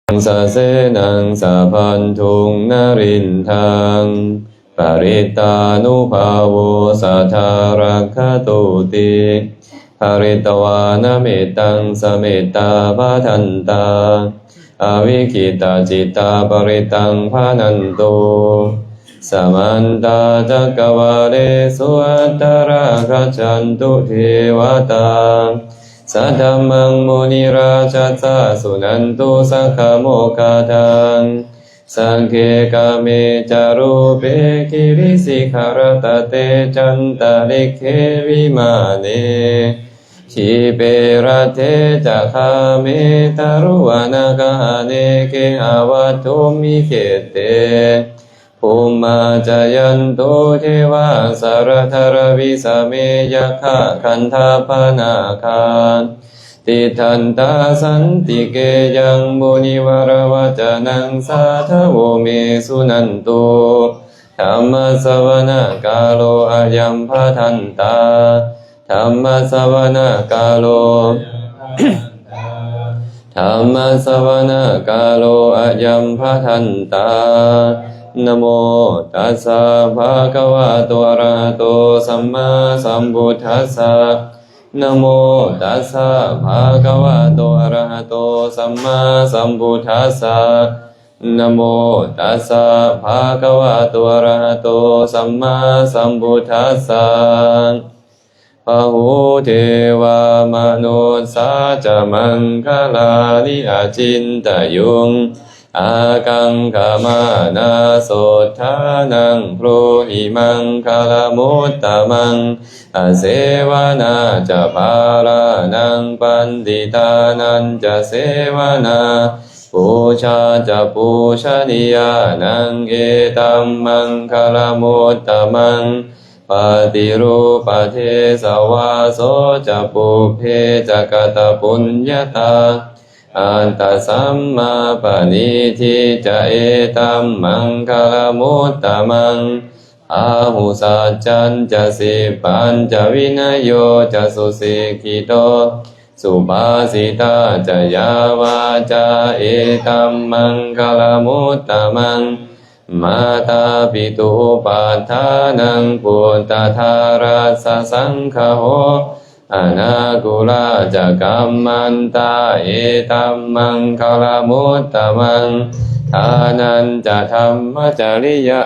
ສະເສນັງ ສະພັນທຸງ ນະລິນທັງ ປະລິດຕານຸພາໂວ ສັດທາລັກຂະຕຸຕິ ພະລິດຕະວານະມິດຕັງ ສະມິດຕາພະທັນຕາ ອະວິກິດຕະຈິດຕາ ປະລິດຕັງພະນັນຕຸ ສະມັນຕາຈັກກະວາເລສຸ ອັດຕະລາກັດສັນຕຸເທວະຕາ ສະທັມມັງມຸນິລາຊະສາ ສຸນັນຕຸສັກຂະໂມຄະທັງ ສັກເກກາເມຈະຮູເປ ກິລິສິຂະລະຕະເຕ ຈັນຕະລິກເຂວິມາເນ ທີເປຣະເທຈະຄາເມ ຕະລຸວະນະກະຫະເນ ເກຫະວັດຖຸມຫິເຂດເຕ ພູມມາຈະຍັນຕຸ ເທວາອາສາລະທະລະວິສະເມ ຍັກຂະກັນທະພະນາຄາ ຕິດທັນຕາສັນຕິເກ ຍັງມຸນິວະລະວະຈະນັງ ສາທະໂວເມ ສຸນັນຕຸ ທຳມະສະວະນະກາໂລ ອາຍັມພະທັນຕາ ທຳມະສະວະນະກາໂລ ທຳມະສະວະນະກາໂລ ອາຍັມພະທັນຕາ ນະໂມຕັດສະ ພະຄະວະໂຕ ອະລະຫະໂຕ ສຳມາສຳພຸດທັດສະ ນະໂມຕັດສະ ພະຄະວະໂຕ ອະລະຫະໂຕ ສຳມາສຳພຸດທັດສະ ນະໂມຕັດສະ ພະຄະວະໂຕ ອະລະຫະໂຕ ສຳມາສຳພຸດທັດສະ ພະຫູເທວາມະນຸດສາຈະ ມັງຄະລານິອະຈິນຕະຍຸງ ອາກັງຂະມານາ ສົດທານັງ ບຣູຫິ ມັງຄະລະມຸດຕະມັງ ອະເສວະນາຈະ ປາລານັງ ປັນດິຕານັນຈະ ເສວະນາ ປູຊາຈະ ປູຊະນີຍານັງ ເອຕັມມັງຄະລະມຸດຕະມັງ ປະຕິຮູປະເທສະວາໂສຈະ ປຸບເພຈະກະຕະປຸນຍະຕາ ອັດຕະສຳມາປະນິທິຈະ ເອຕັມມັງຄະລະມຸດຕະມັງ ອາຫຸສັດຈັນຈະ ສິບປັນຈະ ວິນະໂຍຈະ ສຸສິກຂິໂຕ ສຸພາສິຕາຈະ ຍາວາຈາ ເອຕັມມັງຄະລະມຸດຕະມັງ ມາຕາປິຕຸປາທານັງ ປຸດຕະທາຣັດສະສັງຄະໂຫ ອະນາກຸລາຈະ ກັມມັນຕາ ເອຕັມມັງຄະລະມຸດຕະມັງ ທານັນຈະ ທຳມະຈະລິຍາ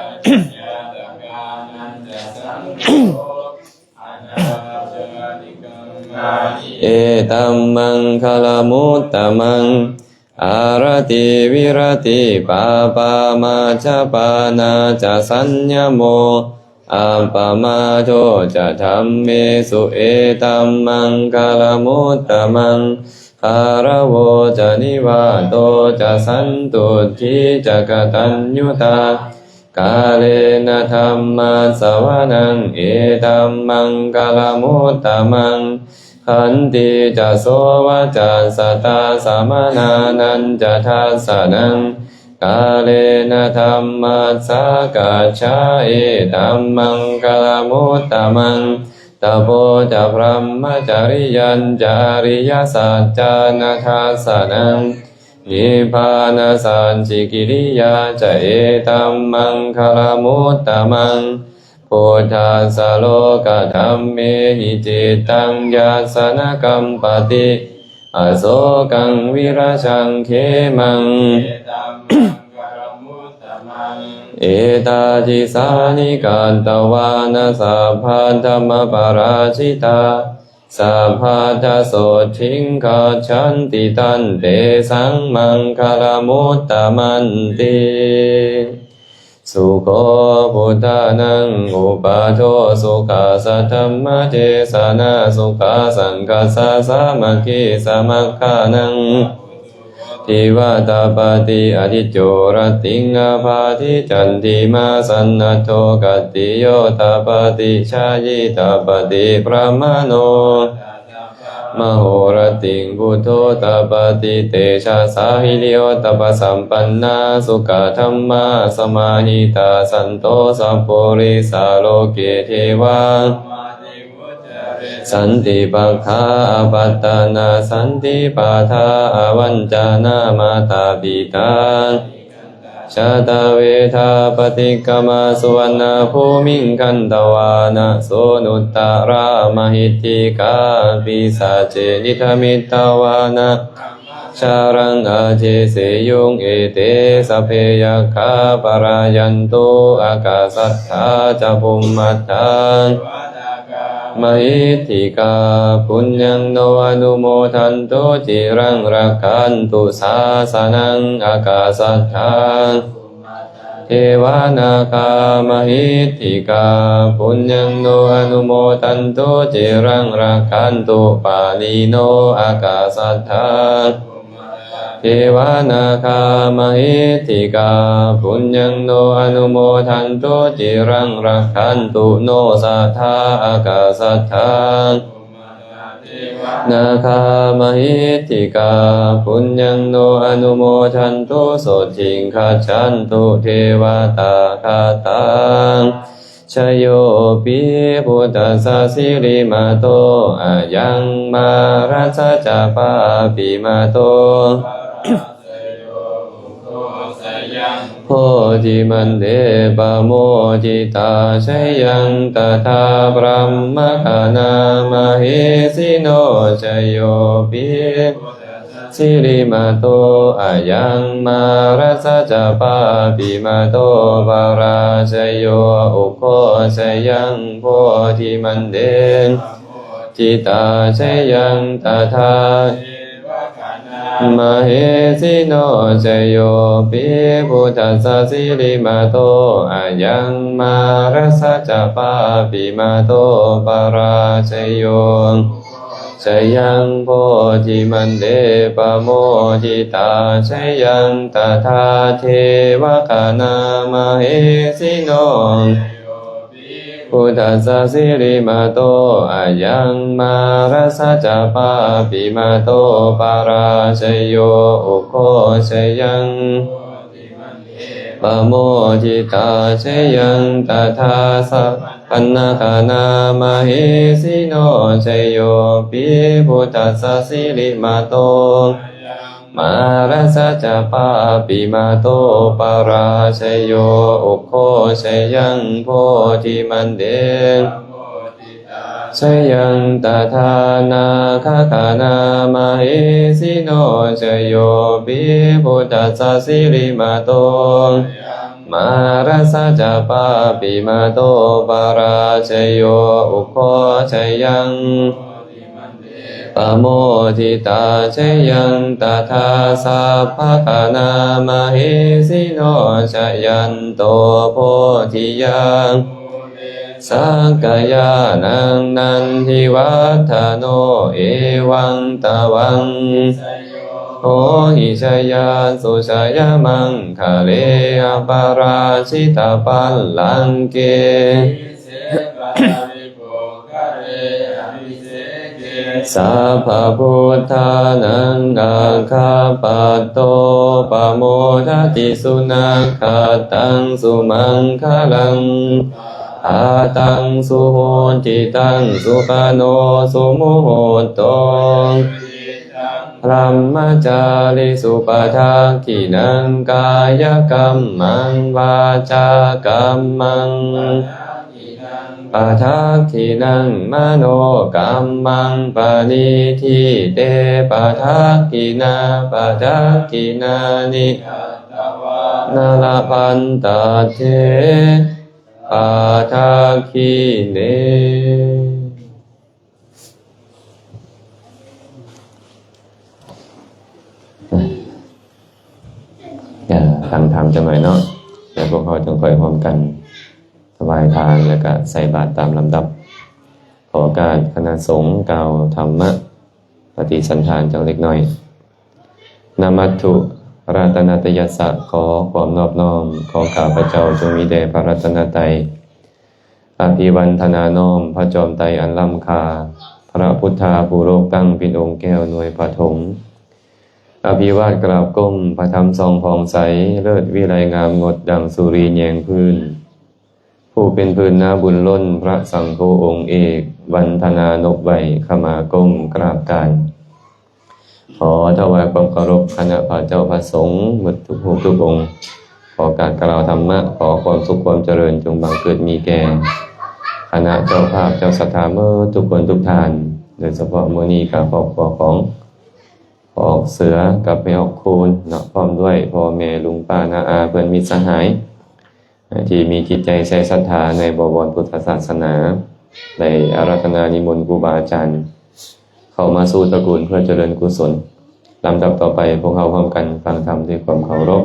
ເອຕັມມັງຄະລະມຸດຕະມັງ ອາຣະຕິວິຣະຕິປາປາມາຈະປານາຈະສັນຍະໂມ ອັບປະມາໂທຈະທຳເມສຸ ເອຕັມມັງຄະລະມຸດຕະມັງ ຄາລະໂວຈະນິວາໂຕຈະສັນຕຸດຖີຈະກະຕັນຍູຕາ ກາເລນະທຳມັດສະວະນັງ ເອຕັມມັງຄະລະມຸດຕະມັງ ຂັນຕິຈະໂສວະຈັດສະຕາສະມະນານັນຈະທັດສະນັງ ກາເລນະທຳມັດສາກັດສາ ເອຕັມມັງຄະລະມຸດຕະມັງ ຕະໂປຈະ ພຣຳມະຈະລິຍັນຈະ ອະລິຍະສັດຈານະທັດສະນັງ ນິບພານະສັດຈິກິລິຍາຈະ ເອຕັມມັງຄະລະມຸດຕະມັງ ພຸດທັດສະໂລກະທຳເມຫິ ຈິດຕັງຍັດສະນະກັມປະຕິ ອະໂສກັງວິຣະຈັງເຂມັງ ເອຕາທິສານິກັດຕະວານະ ສັບພັດທຳມະປະລາຈິຕາ ສັບພັດທະໂສດຖິງຄັດສັນຕິ ຕັນເຕສັງມັງຄະລະມຸດຕະມັນຕິ ສຸໂຂພຸດທານັງ ອຸປາໂທສຸຂະ ສັດທຳມະເທສະນາສຸຂະ ສັງຄະສະສາມັກຄີສະມັກຄານັງ ທິວາຕາປະຕິ ອະທິດໂຈລະຕິງ ອາພາທິຈັນຕິມາ ສັນນະໂທກະຕິໂຍ ຕາປະຕິຊາຍິ ຕາປະຕິພຣາມະໂນ ມະໂຫລະຕິງ ພຸດໂທຕາປະຕິ ເຕຊະສາຫິລິໂອຕະປະສຳປັນນາ ສຸກະທຳມາສະມາຫິຕາ ສັນໂຕສັບປູລິສາໂລເກ ເທວາ สันติปักขาอาปัตตานาสันติปาทาอาวัญจานามาตาปิตา ชาตาเวทาปฏิกรรมาสุวรรณภูมิงคันตวานะโสนุตตรามหิทธิกา ปิสาเจนิทมิตตวานะ ชารังอาเจเสยุง เอเตสะเพยักขาปะรายันตุ อากาสัตถาจะภุมมัตถา มหิทธิกา ปุญญังโนอนุโมทันตุ จิรังรักขันตุ สาสะนัง อากาสัตถา เทวานาคามหิทธิกา ปุญญังโนอนุโมทันตุ จิรังรักขันตุ ปาลีโน อากาสัตถา เทวานาคามหิทธิกา ปุญญังโนอนุโมทันตุ จิรังรักขันตุ โนสัทธา อากาสัตถา นาคามหิทธิกา ปุญญังโนอนุโมทันตุ โสทิงคัจฉันตุ เทวาตาคาตัง ชโยปิ พุทธัสสะสิริมาโต อะยังมารัสสะจะปาปิมาโต โพธิมันเดปะโมทิตา ชยังตถา บรหมกะนามะเหสิโน ชโยปิ สิริมาโต อะยังมารัสสะจะปาปิมาโต ปะราชโย อุโคชยัง โพธิมันเด จิตา ชยังตถา มะเหสิโน ชโยปิ พุทธัสสะสิริมาโต อะยังมารัสสะจะปาปิมาโต ปะราชโย ชยังโพธิมันเดปะโมทิตา ชยังตถา เทวะกะนามะเหสิโน พุทธัสสะสิริมาโต อะยังมารัสสะจะปาปิมาโต ปะราชโย อุโคชยัง ปะโมทิตา ชยังตถา สัพพันนกะนามะเหสิโน ชโยปิ พุทธัสสะสิริมาโต มารัสสะจะปาปิมาโต ปะราชโย อุโคชยัง โพธิมันเด ชยังตถา นาคกะนามะเหสิโน ชโยปิ พุทธัสสะสิริมาโต มารัสสะจะปาปิมาโต ปะราชโย อุโคชยัง ปะโมทิตา ชยังตถา สัพพะกะนามะเหสิโน ชยันโต โพธิยา สักกะยานัง นันทิวัฏฐะโน เอวังตะวัง โหหิ ชยาสุ ชยมังคะเล อัปปะราจิตะปัลลังเก สัพพะพุทธานัง อักขะปัตโต ปะโมทะติ สุนักขัตตัง สุมังคะลัง อาตัง สุหุติตัง สุขะโน สุมุหุตโต บรมมะจาริสุ ปะทักขิณัง กายะกัมมัง วาจากัมมัง ปะทักขิณัງ มະໂນกัมมัง ປະນິທິເຕ ປະທັກຂິນາ ປະທັກຂິນານິ ນະລະພັນຕະເທ ປະທັກຂິເນ. ອາ ຟັງທຳຈັກໜ້ອຍເນາະ ແລ້ວພວກເຮົາຈຶ່ງຄ່ອຍຮ່ວມກັນຖວາຍທານ ແລ້ວກະໃສ່ບາດຕາມລຳດັບ. ຂໍໂອກາດຄະນະສົງກ່າວທຳມະປະຕິສັນຖານຈັກເລັກນ້ອຍ. ນະມັດຖຸ ລັດຕະນະຕະຍັດສະ ຂໍຄວາມນອບນ້ອມຂອງຂ້າພະເຈົ້າ ຈົ່ງມີແດ່ພະລັດຕະນະໄຕ. ອະພິວັນທະນານ້ອມພະຈອມໄຕອັນລ້ຳຄ່າ, ພະພຸດທາຜູ້ໂລກຕັ້ງເປັນອົງແກ້ວໜ່ວຍປະຖົມ. ອະພິວາດກາບກົ້ມພະທຳສ່ອງຜ່ອງໃສ, ເລີດວິໄລງາມງົດດັ່ງສຸຣີແຍງພື້ນ. ໂພ ຜູ້ເປັນພື້ນນາບຸນລົ້ນ ພະສັງໂຄອົງເອກ ວັນທະນານົບໄຫວ້ ຂະມາກົ້ມກາບການ ຂໍຖວາຍຄວາມເຄົາລົບຄະນະພະເຈົ້າພະສົງໝົດທຸກຮູບທຸກອົງ. ຂໍການກ່າວທຳມະ, ຂໍຄວາມສຸກຄວາມຈະເລີນຈົ່ງບັງເກີດມີແກ່ຄະນະເຈົ້າພາບເຈົ້າສັດທາໝົດທຸກຄົນທຸກທ່ານ, ໂດຍສະເພາະມື້ນີ້ກໍຄອບຄົວຂອງພໍ່ອອກເສືອກັບແມ່ອອກຄູນເນາະ, ພ້ອມດ້ວຍພໍ່ແມ່ລຸງປ້ານ້າອາເພື່ອນມິດສະຫາຍ ທີ່ມີຈິດໃຈໃສ່ສັດທາໃນບໍວອນພຸດທະສາສະໜາ ໄດ້ອາລາທະນານິມົນຄູບາອາຈານເຂົ້າມາສູ່ຕະກູນເພື່ອຈະເລີນກຸສົນ. ລຳດັບຕໍ່ໄປ ພວກເຮົາພ້ອມກັນຟັງທຳດ້ວຍຄວາມເຄົາລົບ.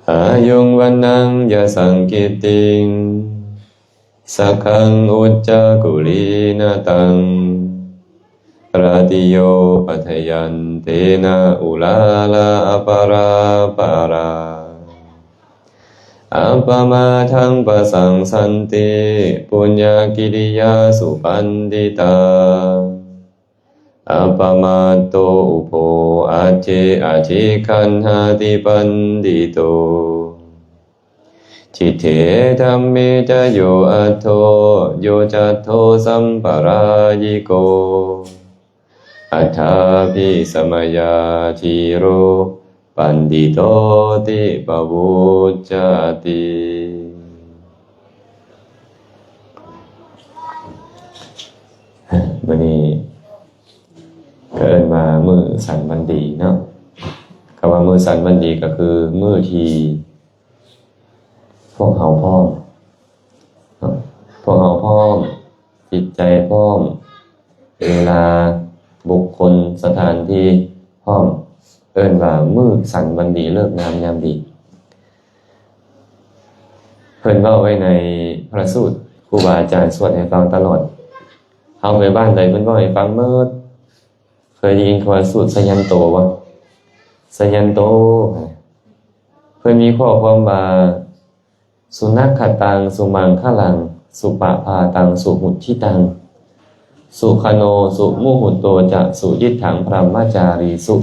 ອາຍຸງວັນນັງຍະສັງກິດຕິງ ສັກຂັງອຸດຈາກຸລີນະຕັງ ຕາຕິໂຍປັດຖະຍັນເຕນະ ອຸລາລາອະປາລາປາລາ ອັບປະມາທັງປະສັງສັນຕິ ປຸນຍະກິລິຍາສຸປັນດິຕາ ອັບປະມາດໂຕອຸໂພ ອັດເຈ ອະທິກຂັນຫາຕິປັນດິໂຕ ທິເຖທຳເມຈະໂຍອັດໂທ ໂຍຈັດໂທສຳປະລາຢິໂກ ອັດຖາພິສະມະຍາທີໂຣ ປັນດິໂຕຕິປະວຸດຈາຕິ. ມື້ນີ້ກໍເອີ້ນວ່າມື້ສັນວັນດີເນາະ. ຄຳວ່າມື້ສັນວັນດີກໍຄືມື້ທີ່ ພວກເຮົາພ້ອມເນາະ, ພວກເຮົາພ້ອມ, ຈິດໃຈພ້ອມ, ເວລາ, ບຸກຄົນ, ສະຖານທີ່ພ້ອມ, ເອີ້ນວ່າມື້ສັນວັນດີ, ເລີກງາມຍາມດີ. ເພິ່ນເວົ້າໄວ້ໃນພະສູດ, ຄູບາອາຈານສວດໃຫ້ຟັງຕະຫຼອດ. ເຮົາໄປບ້ານໃດເພິ່ນເວົ້າໃຫ້ຟັງໝົດ. ເຄີຍໄດ້ຍິນຄຳວ່າສູດໄຊຍັນໂຕບໍ່? ໄຊຍັນໂຕ ເພິ່ນມີຂໍ້ຄວາມວ່າ ສຸນັກຂະຕັງ ສຸມັງຄະລັງ ສຸປະພາຕັງ ສຸຫຸດທິຕັງ ສຸຂະໂນ ສຸມຸຫຸດໂຕຈະ ສຸຍິດຖັງ ພະຣຳມະຈາຣີສຸ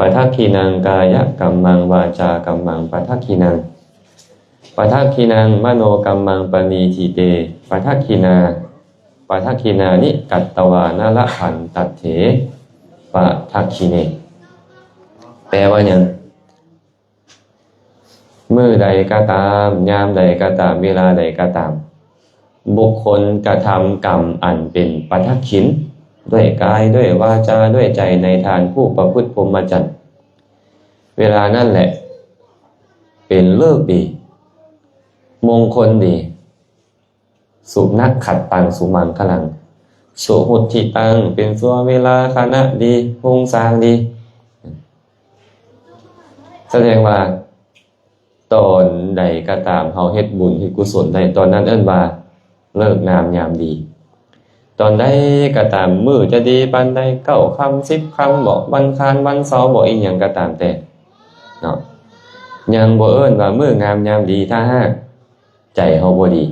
ປະທັກຂິນັງ ກາຍະກັມມັງ ວາຈາກັມມັງ ປະທັກຂິນັງ ປະທັກຂິນັງ ມະໂນກັມມັງ ປະນີທິເຕ ປະທັກຂິນາ ປະທັກຂິນານິ ກັດຕະວານະ ລະພັນຕັດເຖ ປະທັກຂິເນ. ແປວ່າຫຍັງ? ມື້ໃດກໍຕາມ, ຍາມໃດກໍຕາມ, ເວລາໃດກໍຕາມ, ບຸກຄົນກະທຳກຳອັນເປັນປະທັກຂິນ ດ້ວຍກາຍ, ດ້ວຍວາຈາ, ດ້ວຍໃຈ ໃນທ່ານຜູ້ປະພຶດພົມມະຈັນ, ເວລານັ້ນແຫຼະ ເປັນເລີກດີ, ມົງຄົນດີ. ສຸນັກຂັດຕັງ ສຸມັງຄະລັງ ສຸຫຸດທິຕັງ ເປັນຊົ່ວເວລາຂະນະດີ, ຮຸ່ງສ້າງດີ. ສະແດງວ່າ ຕອນໃດກໍຕາມ ເຮົາເຮັດບຸນເຮັດກຸສົນໄດ້, ຕອນນັ້ນເອີ້ນວ່າເລີກງາມຍາມດີ. ຕອນໃດກໍຕາມ ມື້ຈະດີປານໃດ, ເກົ້າຄ່ຳ ສິບຄ່ຳບໍ, ວັນຄານ ວັນເສົາບໍ, ອີ່ຫຍັງກໍຕາມແຕ່ເນາະ, ຍັງບໍ່ເອີ້ນວ່າມື້ງາມຍາມດີ ຖ້າຫາກ ໃຈເຮົາບໍ່ດີ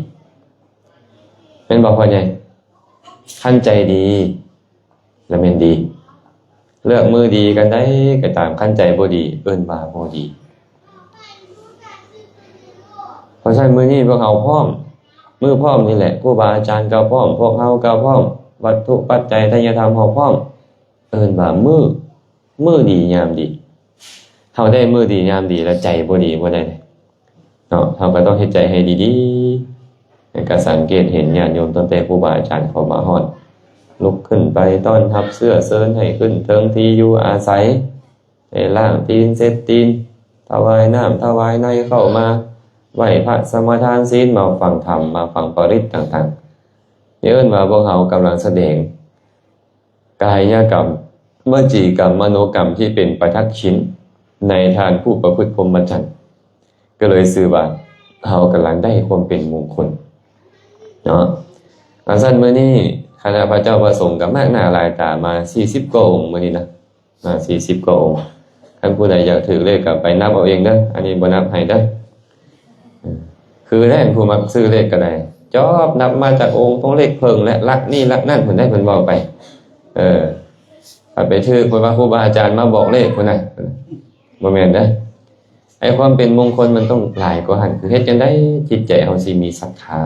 ແມ່ນບໍ່ພໍ່ໃຫຍ່? ຄັນໃຈດີລະແມ່ນດີ, ເລືອກມື້ດີກັນໃດກໍຕາມ, ຄັນໃຈບໍ່ດີ ເອີ້ນວ່າບໍ່ດີ. ເພາະສະນັ້ນ ມື້ນີ້ພວກເຮົາພ້ອມ, ມື້ພ້ອມນີ້ແຫຼະ, ຄູບາອາຈານກໍພ້ອມ, ພວກເຮົາກໍພ້ອມ, ວັດຖຸປັດໄຈ ໄຕຍະທຳເຮົາພ້ອມ, ເອີ້ນວ່າມື້ ມື້ດີຍາມດີ. ເຮົາໄດ້ມື້ດີຍາມດີແລ້ວໃຈບໍ່ດີບໍ່ໄດ້ເນາະ, ເຮົາກໍຕ້ອງເຮັດໃຈໃຫ້ດີໆ. ແລ້ວກໍສັງເກດເຫັນຍາດໂຍມຕັ້ງແຕ່ຄູບາອາຈານເຂົ້າມາຮອດ, ລຸກຂຶ້ນໄປຕ້ອນຮັບເຊື້ອເຊີນໃຫ້ຂຶ້ນເທິງທີ່ຢູ່ອາໄສ, ໄດ້ລ້າງຕີນເຊັດຕີນ, ຖວາຍນ້ຳຖວາຍໃນເຂົ້າມາ, ໄຫວ້ພະສະມາທານສິນ, ມາຟັງທຳ, ມາຟັງປະລິດຕ່າງໆ. ນີ້ເອີ້ນວ່າພວກເຮົາກຳລັງສະແດງ ກາຍະກຳ, ວະຈີກຳ, ມະໂນກຳທີ່ເປັນປະທັກຂິນໃນທ່ານຜູ້ປະພຶດພົມມະຈັນ, ກໍເລີຍຊື່ວ່າເຮົາກຳລັງໄດ້ຄວາມເປັນມຸງຄຸນເນາະ. ອັນຊັ້ນ ມື້ນີ້ຄະນະພະເຈົ້າພະສົງກໍມາກໜ້າຫຼາຍຕາມາສີ່ສິບກວ່າອົງມື້ນີ້ນະ, ມາສີ່ສິບກວ່າອົງ. ຄັນຜູ້ໃດຢາກຖືກເລກກໍໄປນັບເອົາເອງເດີ, ອັນນີ້ບໍ່ນັບໃຫ້ເດີ. ຄືແລ້ວ ຜູ້ມັກຊື້ເລກກໍໄດ້ ຈອບນັບມາຈາກອົງ ຕົງເລກເພິ່ງ ແລະ ຫຼັກນີ້ຫຼັກນັ້ນ ເພິ່ນໄດ້ ເພິ່ນເວົ້າໄປ. ເອີ ຖ້າໄປຖືກ ເພິ່ນວ່າຄູບາອາຈານມາບອກເລກພຸ້ນນະ, ບໍ່ແມ່ນເດ້. ໄອ ອ້ຄວາມເປັນມົງຄົນມັນຕ້ອງຫຼາຍກວ່າຫັ້ນ ຄືເຮັດຈັ່ງໃດຈິດໃຈເຮົາຊິມີສັດທາ?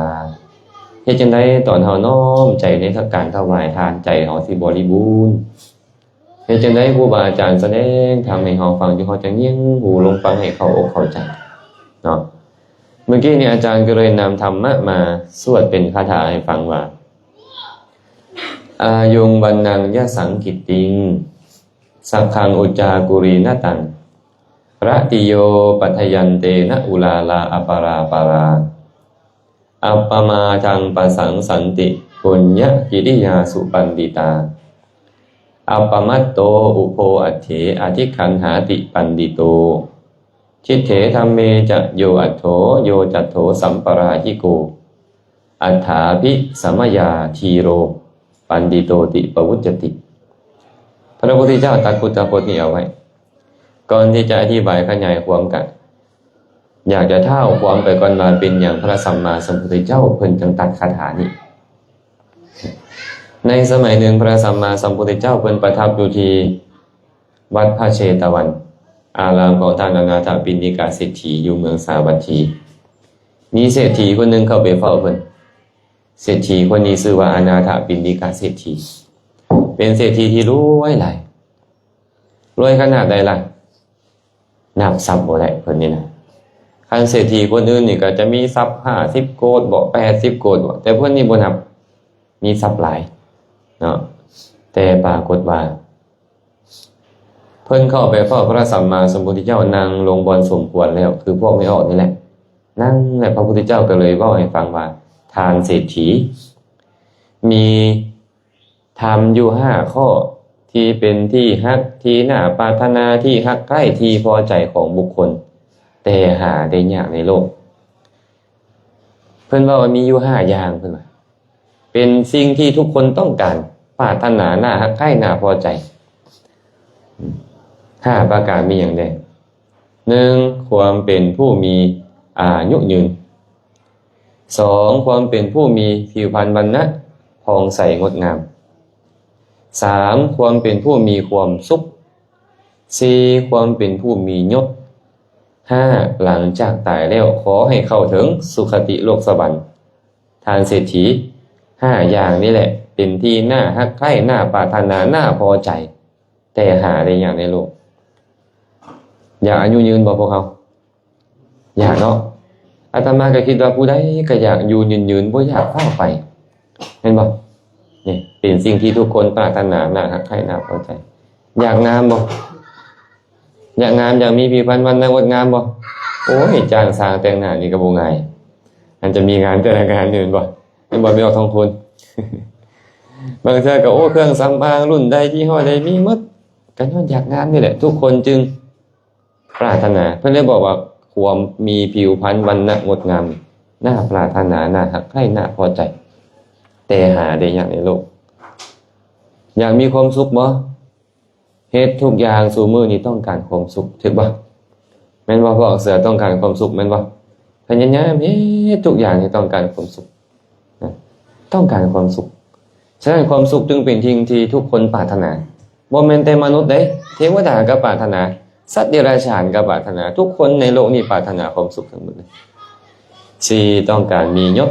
ເຮັດຈັ່ງໃດຕອນເຮົານ້ອມໃຈໃນການຖວາຍທານ ໃຈເຮົາຊິບໍລິບູນ? ເຮັດຈັ່ງໃດຄູບາອາຈານສະແດງທຳໃຫ້ເຮົາຟັງຢູ່ ເຮົາຈະຍິງຫູລົງຟັງໃຫ້ເຂົ້າອົກເຂົ້າໃຈເນາະ? ເມື່ອກີ້ນີ້ອາຈານກໍເລີຍນຳທຳມະມາສວດເປັນຄາຖາໃຫ້ຟັງວ່າ ອາຍຸງວັນນັງຍະສັງກິດຕິງ ສັກຂັງອຸຈາກຸລີນະຕັງ ລະຕິໂຍປັດທະຍັນເຕນະອຸລາລາອະປະລາປະລາ ອັບປະມາທັງປະສັງສັນຕິ ປຸນຍະກິລິຍາສຸປັນດິຕາ ອັບປະມັດໂຕອຸໂພອັດເຖ ອະທິກຂັນຫາຕິປັນດິໂຕ ທິດເຖທຳເມຈະໂຍອັດໂຖ ໂຍຈັດໂຖສຳປະລາຫິໂກ ອັດຖາພິສະມະຍາທີໂຣ ປັນດິໂຕຕິປະວຸດຈະຕິ. ພະພຸດທະເຈົ້າຕັດພຸດທະພົດນີ້ເອົາໄວ້. ກ່ອນທີ່ຈະອະທິບາຍຂະຫຍາຍຄວາມ ກະຢາກຈະທ້າວຄວາມໄປກ່ອນວ່າ ເປັນຫຍັງພະສຳມາສຳພຸດທະເຈົ້າເພິ່ນຈຶ່ງຕັດຄາຖານີ້? ໃນສະໄໝໜຶ່ງ ພະສຳມາສຳພຸດທະເຈົ້າເພິ່ນປະທັບຢູ່ທີ່ວັດພະເຊຕະວັນ ອາລາມຂອງທ່ານອະນາຖະປິນດິກະເສດຖີຢູ່ເມືອງສາວັດຖີ. ມີເສດຖີຄົນໜຶ່ງເຂົ້າໄປເຝົ້າເພິ່ນ. ເສດຖີຄົນນີ້ຊື່ວ່າອະນາຖະປິນດິກະເສດຖີ ເປັນເສດຖີທີ່ລວຍຫຼາຍ. ລວຍຂະໜາດໃດລະ? ນັບຊັບບໍ່ໄດ້ເພິ່ນນີ້ນະ. ຄັນເສດຖີຄົນອື່ນນີ້ກໍຈະມີຊັບຫ້າສິບໂກດບໍ ແປດສິບໂກດບໍ ແຕ່ເພິ່ນນີ້ບໍ່ນັບ ມີຊັບຫຼາຍເນາະ. ແຕ່ປາກົດວ່າ ເພິ່ນເຂົ້າໄປເຝົ້າພະສຳມາສຳພຸດທະເຈົ້າ ນັ່ງລົງບ່ອນສົມຄວນແລ້ວ ຄືພວກແມ່ອອກນີ້ແຫຼະ ນັ່ງແລ້ວ ພະພຸດທະເຈົ້າກໍເລີຍເວົ້າໃຫ້ຟັງວ່າ ທ່ານເສດຖີ ມີທຳຢູ່ຫ້າຂໍ້ ທີ່ເປັນທີ່ຮັກ ທີ່ໜ້າປາດຖະໜາ ທີ່ຮັກໃກ້ ທີ່ພໍໃຈຂອງບຸກຄົນ ແຕ່ຫາໄດ້ຍາກໃນໂລກ. ເພິ່ນເວົ້າວ່າມີຢູ່ຫ້າຢ່າງ ເພິ່ນວ່າ ເປັນສິ່ງທີ່ທຸກຄົນຕ້ອງການ ປາດຖະໜາ ໜ້າຮັກໃກ້ ໜ້າພໍໃຈ. ຫ້າປະການມີຫຍັງແດ່? ໜຶ່ງ ຄວາມເປັນຜູ້ມີອາຍຸຍືນ. ສອງ ຄວາມເປັນຜູ້ມີຜິວພັນວັນນະຜ່ອງໃສງົດງາມ. ສາມ ຄວາມເປັນຜູ້ມີຄວາມສຸກ. ສີ່ ຄວາມເປັນຜູ້ມີຍົດ. ຫ້າ ຫຼັງຈາກຕາຍແລ້ວ ຂໍໃຫ້ເຂົ້າເຖິງສຸຄະຕິໂລກສະຫວັນ. ທ່ານເສດຖີ ຫ້າຢ່າງນີ້ແຫຼະ ເປັນທີ່ໜ້າຮັກໃຄ່ ໜ້າປາດຖະໜາ ໜ້າພໍໃຈ ແຕ່ຫາໄດ້ຍາກໃນໂລກ. ຢາກອາຍຸຍືນບໍ່ພວກເຮົາ? ຢາກເນາະ. ອາດຕະມາກໍຄິດວ່າຜູ້ໃດກໍຢາກຢູ່ຍືນໆ ບໍ່ຢາກຟ້າວໄປ ແມ່ນບໍ່? ນີ້ເປັນສິ່ງທີ່ທຸກຄົນປາດຖະໜາ ໜ້າຮັກໃຄ່ ໜ້າພໍໃຈ. ຢາກງາມບໍ່? ຢາກງາມ ຢາກມີຜິວພັນວັນນະງົດງາມບໍ່? ໂອ້ຍ ຈ້າງຊ່າງແຕ່ງໜ້ານີ້ກໍບໍ່ງ່າຍ ອັນຈະມີງານແຕ່ລະງານນີ້ ແມ່ນບໍ່? ແມ່ນບໍ່ ແມ່ນບໍ່ທອງຄູນ? ບາງເທື່ອກໍ ໂອ້ ເຄື່ອງສຳອາງລຸ້ນໃດ ຍີ່ຫໍ້ໃດ ມີໝົດ ກໍຍ້ອນຢາກງາມນີ້ແຫຼະ ທຸກຄົນຈຶ່ງປາດຖະໜາ. ເພິ່ນເລີຍບອກວ່າ ຄວາມມີຜິວພັນວັນນະງົດງາມ ໜ້າປາດຖະໜາ ໜ້າຮັກໃຄ່ ໜ້າພໍໃຈ ແຕ່ຫາໄດ້ຍາກໃນໂລກ. ຢາກມີຄວາມສຸກບໍ່? ເຮັດທຸກຢ່າງຊຸມື້ນີ້ຕ້ອງການຄວາມສຸກ ຖືກບໍ່? ແມ່ນບໍ່? ພວກເສືອຕ້ອງການຄວາມສຸກ ແມ່ນບໍ່? ພະຍາຍາມເຮັດທຸກຢ່າງທີ່ຕ້ອງການຄວາມສຸກນະ ຕ້ອງການຄວາມສຸກ. ສະນັ້ນ ຄວາມສຸກຈຶ່ງເປັນສິ່ງທີ່ທຸກຄົນປາດຖະໜາ. ບໍ່ແມ່ນແຕ່ມະນຸດເດ້ ເທວະດາກໍປາດຖະໜາ ສັດເດຍລະສານກໍປາດຖະໜາ ທຸກຄົນໃນໂລກນີ້ປາດຖະໜາຄວາມສຸກທັງໝົດເລີຍ. ສີ່ ຕ້ອງການມີຍົດ.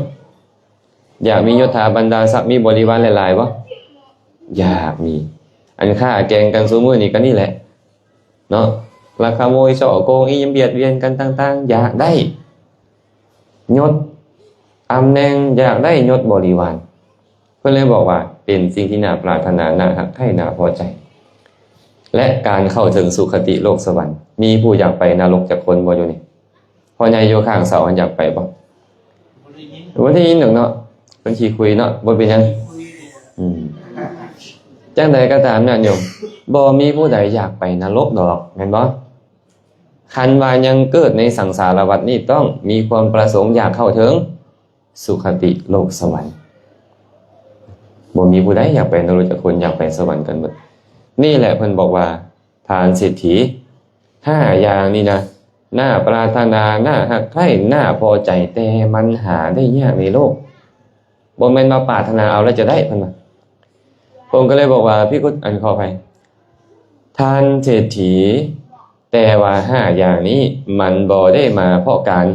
ຢາກມີຍົດຖາບັນດາສັກ ມີບໍລິວານຫຼາຍໆບໍ່? ຢາກມີ. ອັນຂ້າແກ່ງກັນຊຸມື້ນີ້ກໍນີ້ແຫຼະເນາະ ລັກຂະໂມຍສໍ້ໂກງອີ່ຫຍັງ ບຽດບຽນກັນຕ່າງໆ ຢາກໄດ້ຍົດຕຳແໜ່ງ ຢາກໄດ້ຍົດບໍລິວານ. ເພິ່ນເລີຍບອກວ່າ ເປັນສິ່ງທີ່ໜ້າປາດຖະໜາ ໜ້າຮັກໃຄ່ ໜ້າພໍໃຈ ແລະ ການເຂົ້າເຖິງສຸຄະຕິໂລກສະຫວັນ. ມີຜູ້ຢາກໄປນະລົກຈັກຄົນບໍ່ຢູ່ນີ້? ພໍ່ໃຫຍ່ຢູ່ຂ້າງເສົາ ຢາກໄປບໍ່? ບໍ່ໄດ້ຍິນດອກເນາະ ເພິ່ນຂີ້ຄຸຍເນາະ ບໍ່ເປັນຫຍັງ. ອືມ ຈັ່ງໃດກໍຕາມນະໂຍມ ບໍ່ມີຜູ້ໃດຢາກໄປນະລົກດອກ ແມ່ນບໍ່? ຄັນວ່າຍັງເກີດໃນສັງສາລະວັດນີ້ ຕ້ອງມີຄວາມປະສົງຢາກເຂົ້າເຖິງສຸຄະຕິໂລກສະຫວັນ. ບໍ່ມີຜູ້ໃດຢາກໄປນະລົກຈັກຄົນ ຢາກໄປສະຫວັນກັນໝົດ. ນີ້ແຫຼະເພິ່ນບອກວ່າ ທ່ານເສດຖີ ຫ້າຢ່າງນີ້ນະ ໜ້າປາດຖະໜາ ໜ້າຮັກໃຄ່ ໜ້າພໍໃຈ ແຕ່ມັນຫາໄດ້ຍາກໃນໂລກ. ບໍ່ແມ່ນວ່າປາດຖະໜາເອົາແລ້ວຈະໄດ້ ເພິ່ນວ່າ. ພະອົງກໍເລີຍບອກວ່າ ພິກຂຸ ອັນ ຂໍອະໄພ ທ່ານເສດຖີ ແຕ່ວ່າຫ້າຢ່າງນີ້ມັນບໍ່ໄດ້ມາເພາະການ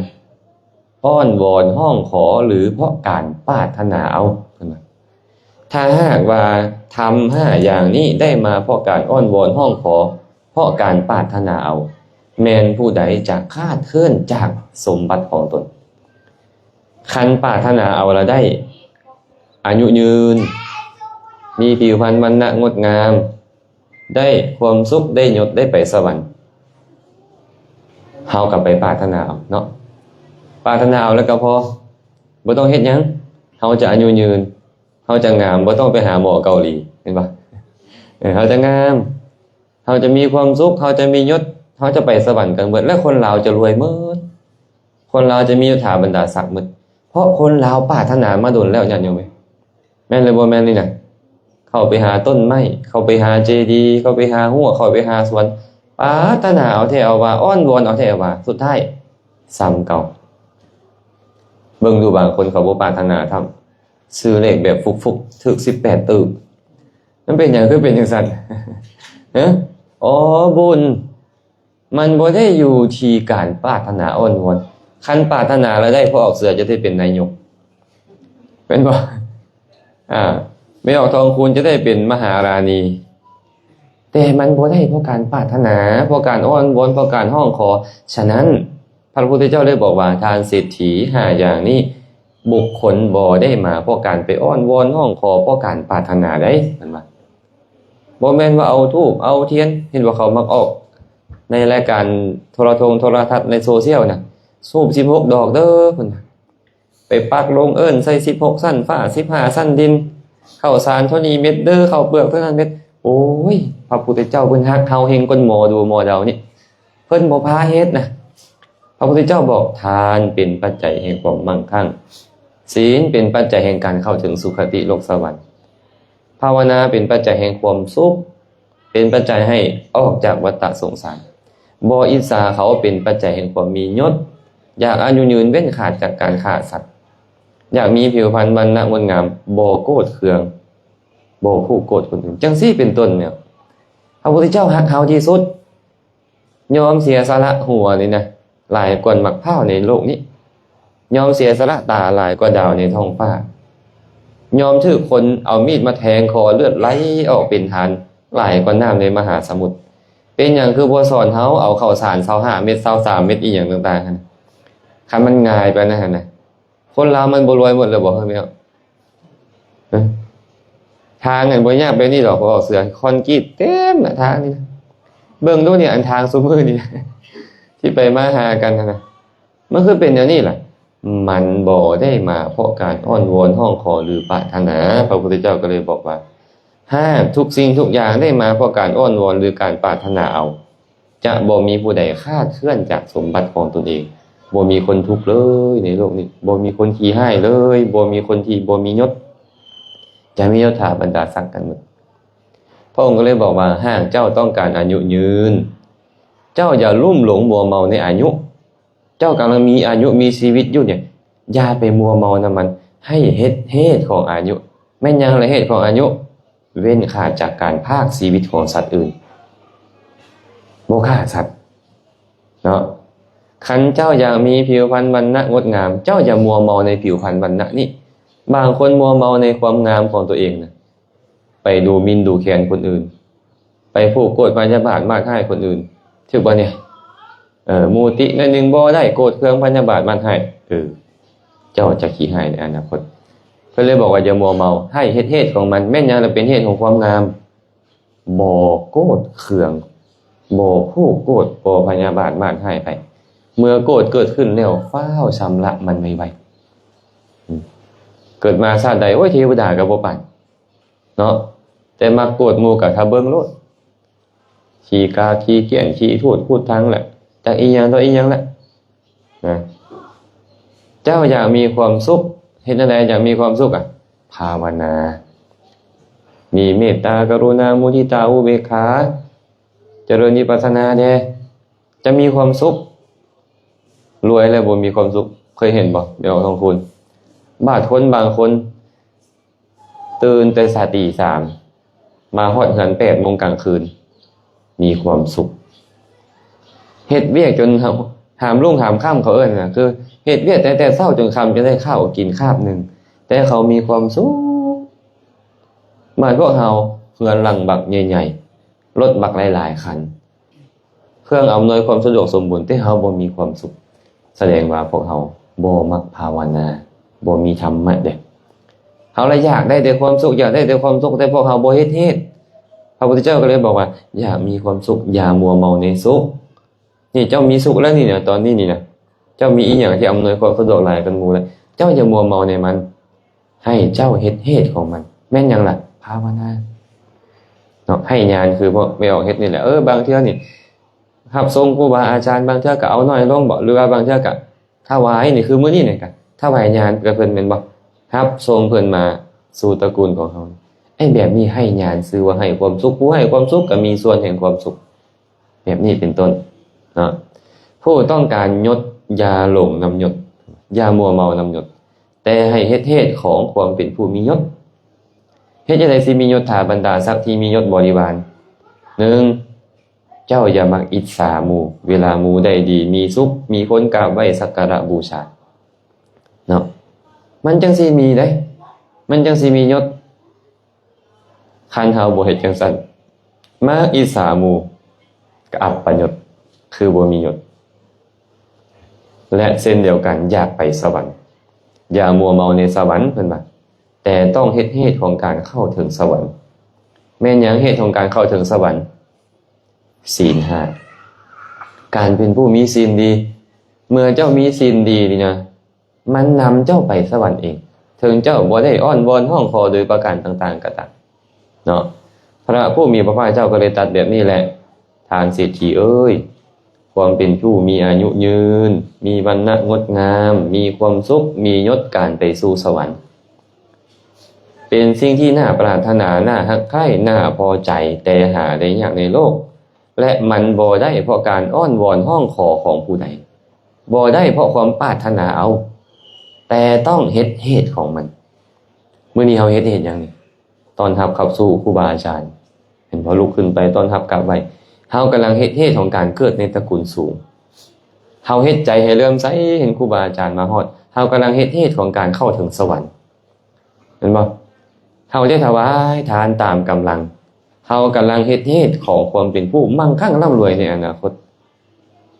ອ້ອນວອນຮ້ອງຂໍ ຫຼື ເພາະການປາດຖະໜາເອົາ ເພິ່ນວ່າ. ຖ້າຫາກວ່າທຳຫ້າຢ່າງນີ້ໄດ້ມາເພາະການອ້ອນວອນຮ້ອງຂໍ ເພາະການປາດຖະໜາເອົາ, ແມ່ນຜູ້ໃດຈະຄາດເຄື່ອນຈາກສົມບັດຂອງຕົນ? ຄັນປາດຖະໜາເອົາລະໄດ້ ອາຍຸຍືນ, ມີຜິວພັນວັນນະງົດງາມ, ໄດ້ຄວາມສຸກ, ໄດ້ຍົດ, ໄດ້ໄປສະຫວັນ, ເຮົາກໍໄປປາດຖະໜາເອົາເນາະ. ປາດຖະໜາເອົາແລ້ວກໍພໍ, ບໍ່ຕ້ອງເຮັດຫຍັງ, ເຮົາຈະອາຍຸຍືນ, ເຮົາຈະງາມ, ບໍ່ຕ້ອງໄປຫາໝໍເກົາຫຼີ, ເຫັນບໍ່? ເອີ ເຮົາຈະງາມ, ເຮົາຈະມີຄວາມສຸກ, ເຮົາຈະມີຍົດ, ເຮົາຈະໄປສະຫວັນກັນເບິດ ແລະ ຄົນລາວຈະລວຍເໝິດ. ຄົນລາວຈະມີຍົດຖາບັນດາສັກໝົດ ເພາະຄົນລາວປາດຖະໜາມາດົນແລ້ວ ຍາດໂຍມເອີຍ. ແມ່ນຫຼືບໍ່ແມ່ນນີ້ນະ? ເຂົ້າໄປຫາຕົ້ນໄມ້, ເຂົ້າໄປຫາເຈດີ, ເຂົ້າໄປຫາຮົ້ວ, ເຂົ້າໄປຫາສວນ, ປາດຖະໜາເອົາແທ້ເອົາວ່າ, ອ້ອນວອນເອົາແທ້ເອົາວ່າ, ສຸດທ້າຍຊ້ຳເກົ່າ. ເບິ່ງດູ, ບາງຄົນເຂົາບໍ່ປາດຖະໜາຊ້ຳ, ຊື້ເລກແບບຟຸກໆ, ຖືກສິບແປດຕື້. ມັນເປັນຫຍັງຄືເປັນຈັ່ງຊັ້ນ? ຮະ? ອໍ ບຸນ ມັນບໍ່ໄດ້ຢູ່ທີ່ການປາດຖະໜາອ້ອນວອນ. ຄັນປາດຖະໜາແລ້ວໄດ້, ພໍ່ອອກເສືອຈະໄດ້ເປັນນາຍົກ, ແມ່ນບໍ່? ອາ ແມ່ອອກທອງຄູນຈະໄດ້ເປັນມະຫາລານີ, ແຕ່ມັນບໍ່ໄດ້ເພາະການປາດຖະໜາ, ເພາະການອ້ອນວອນ, ເພາະການຮ້ອງຂໍ. ສະນັ້ນ ພະພຸດທະເຈົ້າໄດ້ບອກວ່າ, ທ່ານເສດຖີ, ຫ້າຢ່າງນີ້ບຸກຄົນບໍ່ໄດ້ມາເພາະການໄປອ້ອນວອນຮ້ອງຂໍ, ເພາະການປາດຖະໜາໃດ, ເພິ່ນວ່າ. ບໍ່ແມ່ນວ່າເອົາທູບເອົາທຽນ, ເຫັນວ່າເຂົາມັກອອກໃນລາຍການໂທລະທົງໂທລະທັດໃນໂຊຊຽວນະ, ທູບສິບຫົກດອກເດີ ເພິ່ນວ່າ, ໄປປັກລົງເອີ້ນໃສ່ສິບຫົກຊັ້ນຟ້າ ສິບຫ້າຊັ້ນດິນ, ເຂົ້າສານເທົ່ານີ້ເມັດເດີ ເຂົ້າເປືອກເທົ່ານັ້ນເມັດ. ໂອ້ຍ ພະພຸດທະເຈົ້າເພິ່ນຮັກເຮົາແຮງກວ່າໝໍດູໝໍເດົານີ້, ເພິ່ນບໍ່ພາເຮັດນະ. ພະພຸດທະເຈົ້າບອກ, ທານເປັນປັດໄຈແຫ່ງຄວາມໝັ້ງຄັ່ງ, ສີນເປັນປັດໄຈແຫ່ງການເຂົ້າເຖິງສຸຄະຕິໂລກສະຫວັນ, ພາວະນາເປັນປັດໄຈແຫ່ງຄວາມສຸກ, ເປັນປັດໄຈໃຫ້ອອກຈາກວັດຕະສົງສານ, ບໍ່ອິດສາເຂົາເປັນປັດໄຈແຫ່ງຄວາມມີຍົດ, ຢາກອາຍຸຍືນເວັ້ນຂາດຈາກການຂ້າສັດ, ຢາກມີຜິວພັນວັນນະງົດງາມ, ບໍ່ໂກດເຄືອງ, ບໍ່ຜູກໂກດຄົນອື່ນ, ຈັ່ງຊີ້ເປັນຕົ້ນແມ່ນ. ພະພຸດທະເຈົ້າຮັກເຮົາທີ່ສຸດ. ຍອມເສຍສະຫຼະຫົວນີ້ນະ ຫຼາຍກວ່າໝາກພ້າວໃນໂລກນີ້, ຍອມເສຍສະຫຼະຕາຫຼາຍກວ່າດາວໃນທ້ອງຟ້າ, ຍອມຖືກຄົນເອົາມີດມາແທງຄໍເລືອດໄຫຼອອກເປັນທານ ຫຼາຍກວ່ານ້ຳໃນມະຫາສະໝຸດ. ເປັນຫຍັງຄືບໍ່ສອນເຮົາເອົາເຂົ້າສານຊາວຫ້າເມັດ ຊາວສາມເມັດ ອີ່ຫຍັງຕ່າງໆຫັ້ນ? ຄັນມັນງ່າຍປານນັ້ນຫັ້ນນະ, ຄົນລາວມັນບໍ່ລວຍໝົດແລ້ວບໍ່? ເອີ ທາງຫັ້ນບໍ່ຍາກແບບນີ້ດອກ, ເຂົາເອົາເສືອຄອນກຣີດເຕັມນະທາງນີ້ນະ. ເບິ່ງດູນີ້ ອັນທາງຊຸມື້ນີ້ນະ ທີ່ໄປມາຫາກັນຫັ້ນນະ, ມັນຄືເປັນແນວນີ້ລະ? ມັນບໍ່ໄດ້ມາເພາະການອ້ອນວອນຮ້ອງຂໍ ຫຼື ປາດຖະໜາ. ພະພຸດທະເຈົ້າກໍເລີຍບອກວ່າ, ຫາກທຸກສິ່ງທຸກຢ່າງໄດ້ມາເພາະການອ້ອນວອນ ຫຼື ການປາດຖະໜາເອົາ, ຈະບໍ່ມີຜູ້ໃດຄາດເຄື່ອນຈາກສົມບັດຂອງຕົນເອງ. ບໍ່ມີຄົນທຸກເລີຍໃນໂລກນີ້, ບໍ່ມີຄົນຂີ້ຮ້າຍເລີຍ, ບໍ່ມີຄົນທີ່ບໍ່ມີຍົດ, ຈະມີຍົດຖາບັນດາສັກກັນໝົດ. ພະອົງກໍເລີຍບອກວ່າ, ຫາກເຈົ້າຕ້ອງການອາຍຸຍືນ, ເຈົ້າຢ່າລຸ່ມຫຼົງມົວເມົາໃນອາຍຸ. ເຈົ້າກຳລັງມີອາຍຸມີຊີວິດຢູ່ນີ້, ຢ່າໄປມົວເມົານຳມັນ, ໃຫ້ເຫັນເຫດຂອງອາຍຸ. ແມ່ນຫຍັງລະເຫດຂອງອາຍຸ? ເວັ້ນຂາດຈາກການພາກຊີວິດຂອງສັດອື່ນ, ບໍ່ຂ້າສັດເນາະ. ຄັນເຈົ້າຢາກມີຜິວພັນວັນນະງົດງາມ, ເຈົ້າຢ່າມົວເມົາໃນຜິວພັນວັນນະນີ້. ບາງຄົນມົວເມົາໃນຄວາມງາມຂອງຕົວເອງນະ, ໄປດູໝິ່ນດູແຄນຄົນອື່ນ, ໄປຜູກໂກດພະຍາບາດມາດຮ້າຍຄົນອື່ນ, ຖືກບໍ່ນີ້? ເອີ ໝູຕິໜ້ອຍໜຶ່ງບໍ່ໄດ້, ໂກດເຄືອງພະຍາບາດມາດຮ້າຍ, ເອີ ເຈົ້າຈະຂີ້ຮ້າຍໃນອະນາຄົດ. ເພິ່ນເລີຍບອກວ່າຢ່າມົວເມົາ, ໃຫ້ເຫັນເຫດຂອງມັນ. ແມ່ນຫຍັງລະເປັນເຫດຂອງຄວາມງາມ? ບໍ່ໂກດເຄືອງ, ບໍ່ຜູກໂກດ, ບໍ່ພະຍາບາດມາດຮ້າຍໃຜ. ເມື່ອໂກດເກີດຂຶ້ນແລ້ວ, ຟ້າວຊຳລະມັນໄວໆ. ອືມ ເກີດມາຊາດໃດ, ໂອ້ຍ ເທວະດາກໍບໍ່ປານເນາະ, ແຕ່ມັກໂກດໝູ່ກໍຖ້າເບິ່ງໂລດ. ຂີ້ກາກ ຂີ້ກ້ຽນ ຂີ້ທູດ ພູດຖັງແຫຼະ, ຈັກອີ່ຫຍັງຕໍ່ອີ່ຫຍັງແຫຼະນະ. ເຈົ້າຢາກມີຄວາມສຸກ, ເຮັດແນວໃດຢາກມີຄວາມສຸກອະ? ພາວະນາ, ມີເມດຕາ ກະລຸນາ ມຸທິຕາ ອຸເບກຂາ, ຈະເລີນວິປັດສະນາແດ່, ຈະມີຄວາມສຸກ. ລວຍແລ້ວບໍ່ມີຄວາມສຸກ, ເຄີຍເຫັນບໍ່? ແມ່ອອກທອງຄູນ, ບາດຄົນບາງຄົນ ຕື່ນແຕ່ສາຍຕີສາມ, ມາຮອດເຮືອນແປດໂມງກາງຄືນ, ມີຄວາມສຸກ. ເຮັດວຽກຈົນຫາມ ຫາມລຸງຫາມຄ່ຳ ເຂົາເອີ້ນນະ ຄືເຮັດວຽກແຕ່ ແຕ່ເຊົ້າຈົນຄ່ຳ ຈຶ່ງໄດ້ເຂົ້າກິນຄາບໜຶ່ງ ແຕ່ເຂົາມີຄວາມສຸກ. ບາດພວກເຮົາເຮືອນຫຼັງບັກໃຫຍ່ໆ ລົດບັກຫຼາຍໆຄັນ ເຄື່ອງອຳນວຍຄວາມສະດວກສົມບູນ ແຕ່ເຮົາບໍ່ມີຄວາມສຸກ ສະແດງວ່າພວກເຮົາບໍ່ມັກພາວະນາ ບໍ່ມີທຳມະເດ້. ເຮົາລະຢາກໄດ້ແຕ່ຄວາມສຸກ ຢາກໄດ້ແຕ່ຄວາມສຸກ ແຕ່ພວກເຮົາບໍ່ເຮັດເຫດ. ພະພຸດທະເຈົ້າກໍເລີຍບອກວ່າ ຢາກມີຄວາມສຸກ ຢ່າມົວເມົາໃນສຸກ. ນີ້ເຈົ້າມີສຸກແລ້ວນີ້ນະ ຕອນນີ້ນີ້ນະ ເຈົ້າມີອີ່ຫຍັງທີ່ອຳນວຍຄວາມສະດວກຫຼາຍກວ່າໝູ່ແລ້ວ ເຈົ້າຢ່າມົວເມົາໃນມັນ ໃຫ້ເຈົ້າເຮັດເຫດຂອງມັນ. ແມ່ນຫຍັງລະ? ພາວະນາເນາະ. ໃຫ້ຍານ ຄືພວກແມ່ອອກເຮັດນີ້ແຫຼະ. ເອີ ບາງເທື່ອນີ້ ຮັບຊົງຄູບາອາຈານ ບາງເທື່ອກໍເອົາໜ້ອຍລົງບໍ ຫຼືວ່າບາງເທື່ອກໍຖວາຍນີ້ ຄືມື້ນີ້ນີ້ກໍຖວາຍຍານແກ່ເພິ່ນແມ່ນບໍ່? ຮັບຊົງເພິ່ນມາສູ່ຕະກູນຂອງເຮົາ. ໄອ້ແບບນີ້ໃຫ້ຍານ ຊື່ວ່າໃຫ້ຄວາມສຸກ. ຜູ້ໃຫ້ຄວາມສຸກກໍມີສ່ວນແຫ່ງຄວາມສຸກ ແບບນີ້ເປັນຕົ້ນເນາະ. ຜູ້ຕ້ອງການຍົດ ຢ່າຫຼົງນຳຍົດ ຢ່າມົວເມົານຳຍົດ ແຕ່ໃຫ້ເຮັດເຫດຂອງຄວາມເປັນຜູ້ມີຍົດ. ເຮັດຈັ່ງໃດຊິມີຍົດຖາບັນດາສັກທີ່ມີຍົດບໍລິວານ? ໜຶ່ງ ເຈົ້າຢ່າມັກອິດສາໝູ່ ເວລາໝູ່ໄດ້ດີ ມີສຸກ ມີຄົນກາບໄຫວ້ສັກກາລະບູຊາເນາະ. ມັນຈັ່ງຊິມີເດ້ ມັນຈັ່ງຊິມີຍົດ. ຄັນເຮົາບໍ່ເຮັດຈັ່ງຊັ້ນ ມັກອິດສາໝູ່ ກໍອັບປະຍົດ ຄືບໍ່ມີຍົດ. ແລະ ເຊັ່ນດຽວກັນ ຢາກໄປສະຫວັນ ຢ່າມົວເມົາໃນສະຫວັນ ເພິ່ນວ່າ ແຕ່ຕ້ອງເຮັດເຫດຂອງການເຂົ້າເຖິງສະຫວັນ. ແມ່ນຫຍັງເຫດຂອງການເຂົ້າເຖິງສະຫວັນ? ສິນຫ້າ ການເປັນຜູ້ມີສິນດີ. ເມື່ອເຈົ້າມີສິນດີນີ້ນະ ມັນນຳເຈົ້າໄປສະຫວັນເອງ ເຖິງເຈົ້າບໍ່ໄດ້ອ້ອນວອນຮ້ອງຂໍໂດຍປະການຕ່າງໆກໍຕາມເນາະ. ພະຜູ້ມີພະພາກເຈົ້າກໍເລີຍຕັດແບບນີ້ແຫຼະ ທ່ານເສດຖີເອີຍ, ຄວາມເປັນຜູ້ມີອາຍຸຍືນ, ມີວັນນະງົດງາມ, ມີຄວາມສຸກ, ມີຍົດການໄປສູ່ສະຫວັນ ເປັນສິ່ງທີ່ໜ້າປາດຖະໜາ, ໜ້າຮັກໃຄ່, ໜ້າພໍໃຈ, ແຕ່ຫາໄດ້ຍາກໃນໂລກ ແລະ ມັນບໍ່ໄດ້ເພາະການອ້ອນວອນຮ້ອງຂໍຂອງຜູ້ໃດ, ບໍ່ໄດ້ເພາະຄວາມປາດຖະໜາເອົາ, ແຕ່ຕ້ອງເຮັດເຫດຂອງມັນ. ມື້ນີ້ເຮົາເຮັດເຫດຫຍັງນີ້? ຕ້ອນຮັບຂັບສູ່ຄູບາອາຈານ. ເຫັນບໍ່? ລຸກຂຶ້ນໄປຕ້ອນຮັບກາບໄຫວ້. ເຮົາກຳລັງເຮັດເຫດຂອງການເກີດໃນຕະກູນສູງ. ເຮົາເຮັດໃຈໃຫ້ເຫຼື້ອມໃສເຫັນຄູບາອາຈານມາຮອດ. ເຮົາກຳລັງເຮັດເຫດຂອງການເຂົ້າເຖິງສະຫວັນ. ແມ່ນບໍ່? ເຮົາໄດ້ຖວາຍທານຕາມກຳລັງ. ເຮົາກຳລັງເຮັດເຫດຂອງຄວາມເປັນຜູ້ມັ່ງຄັ່ງລ່ຳລວຍໃນອະນາຄົດ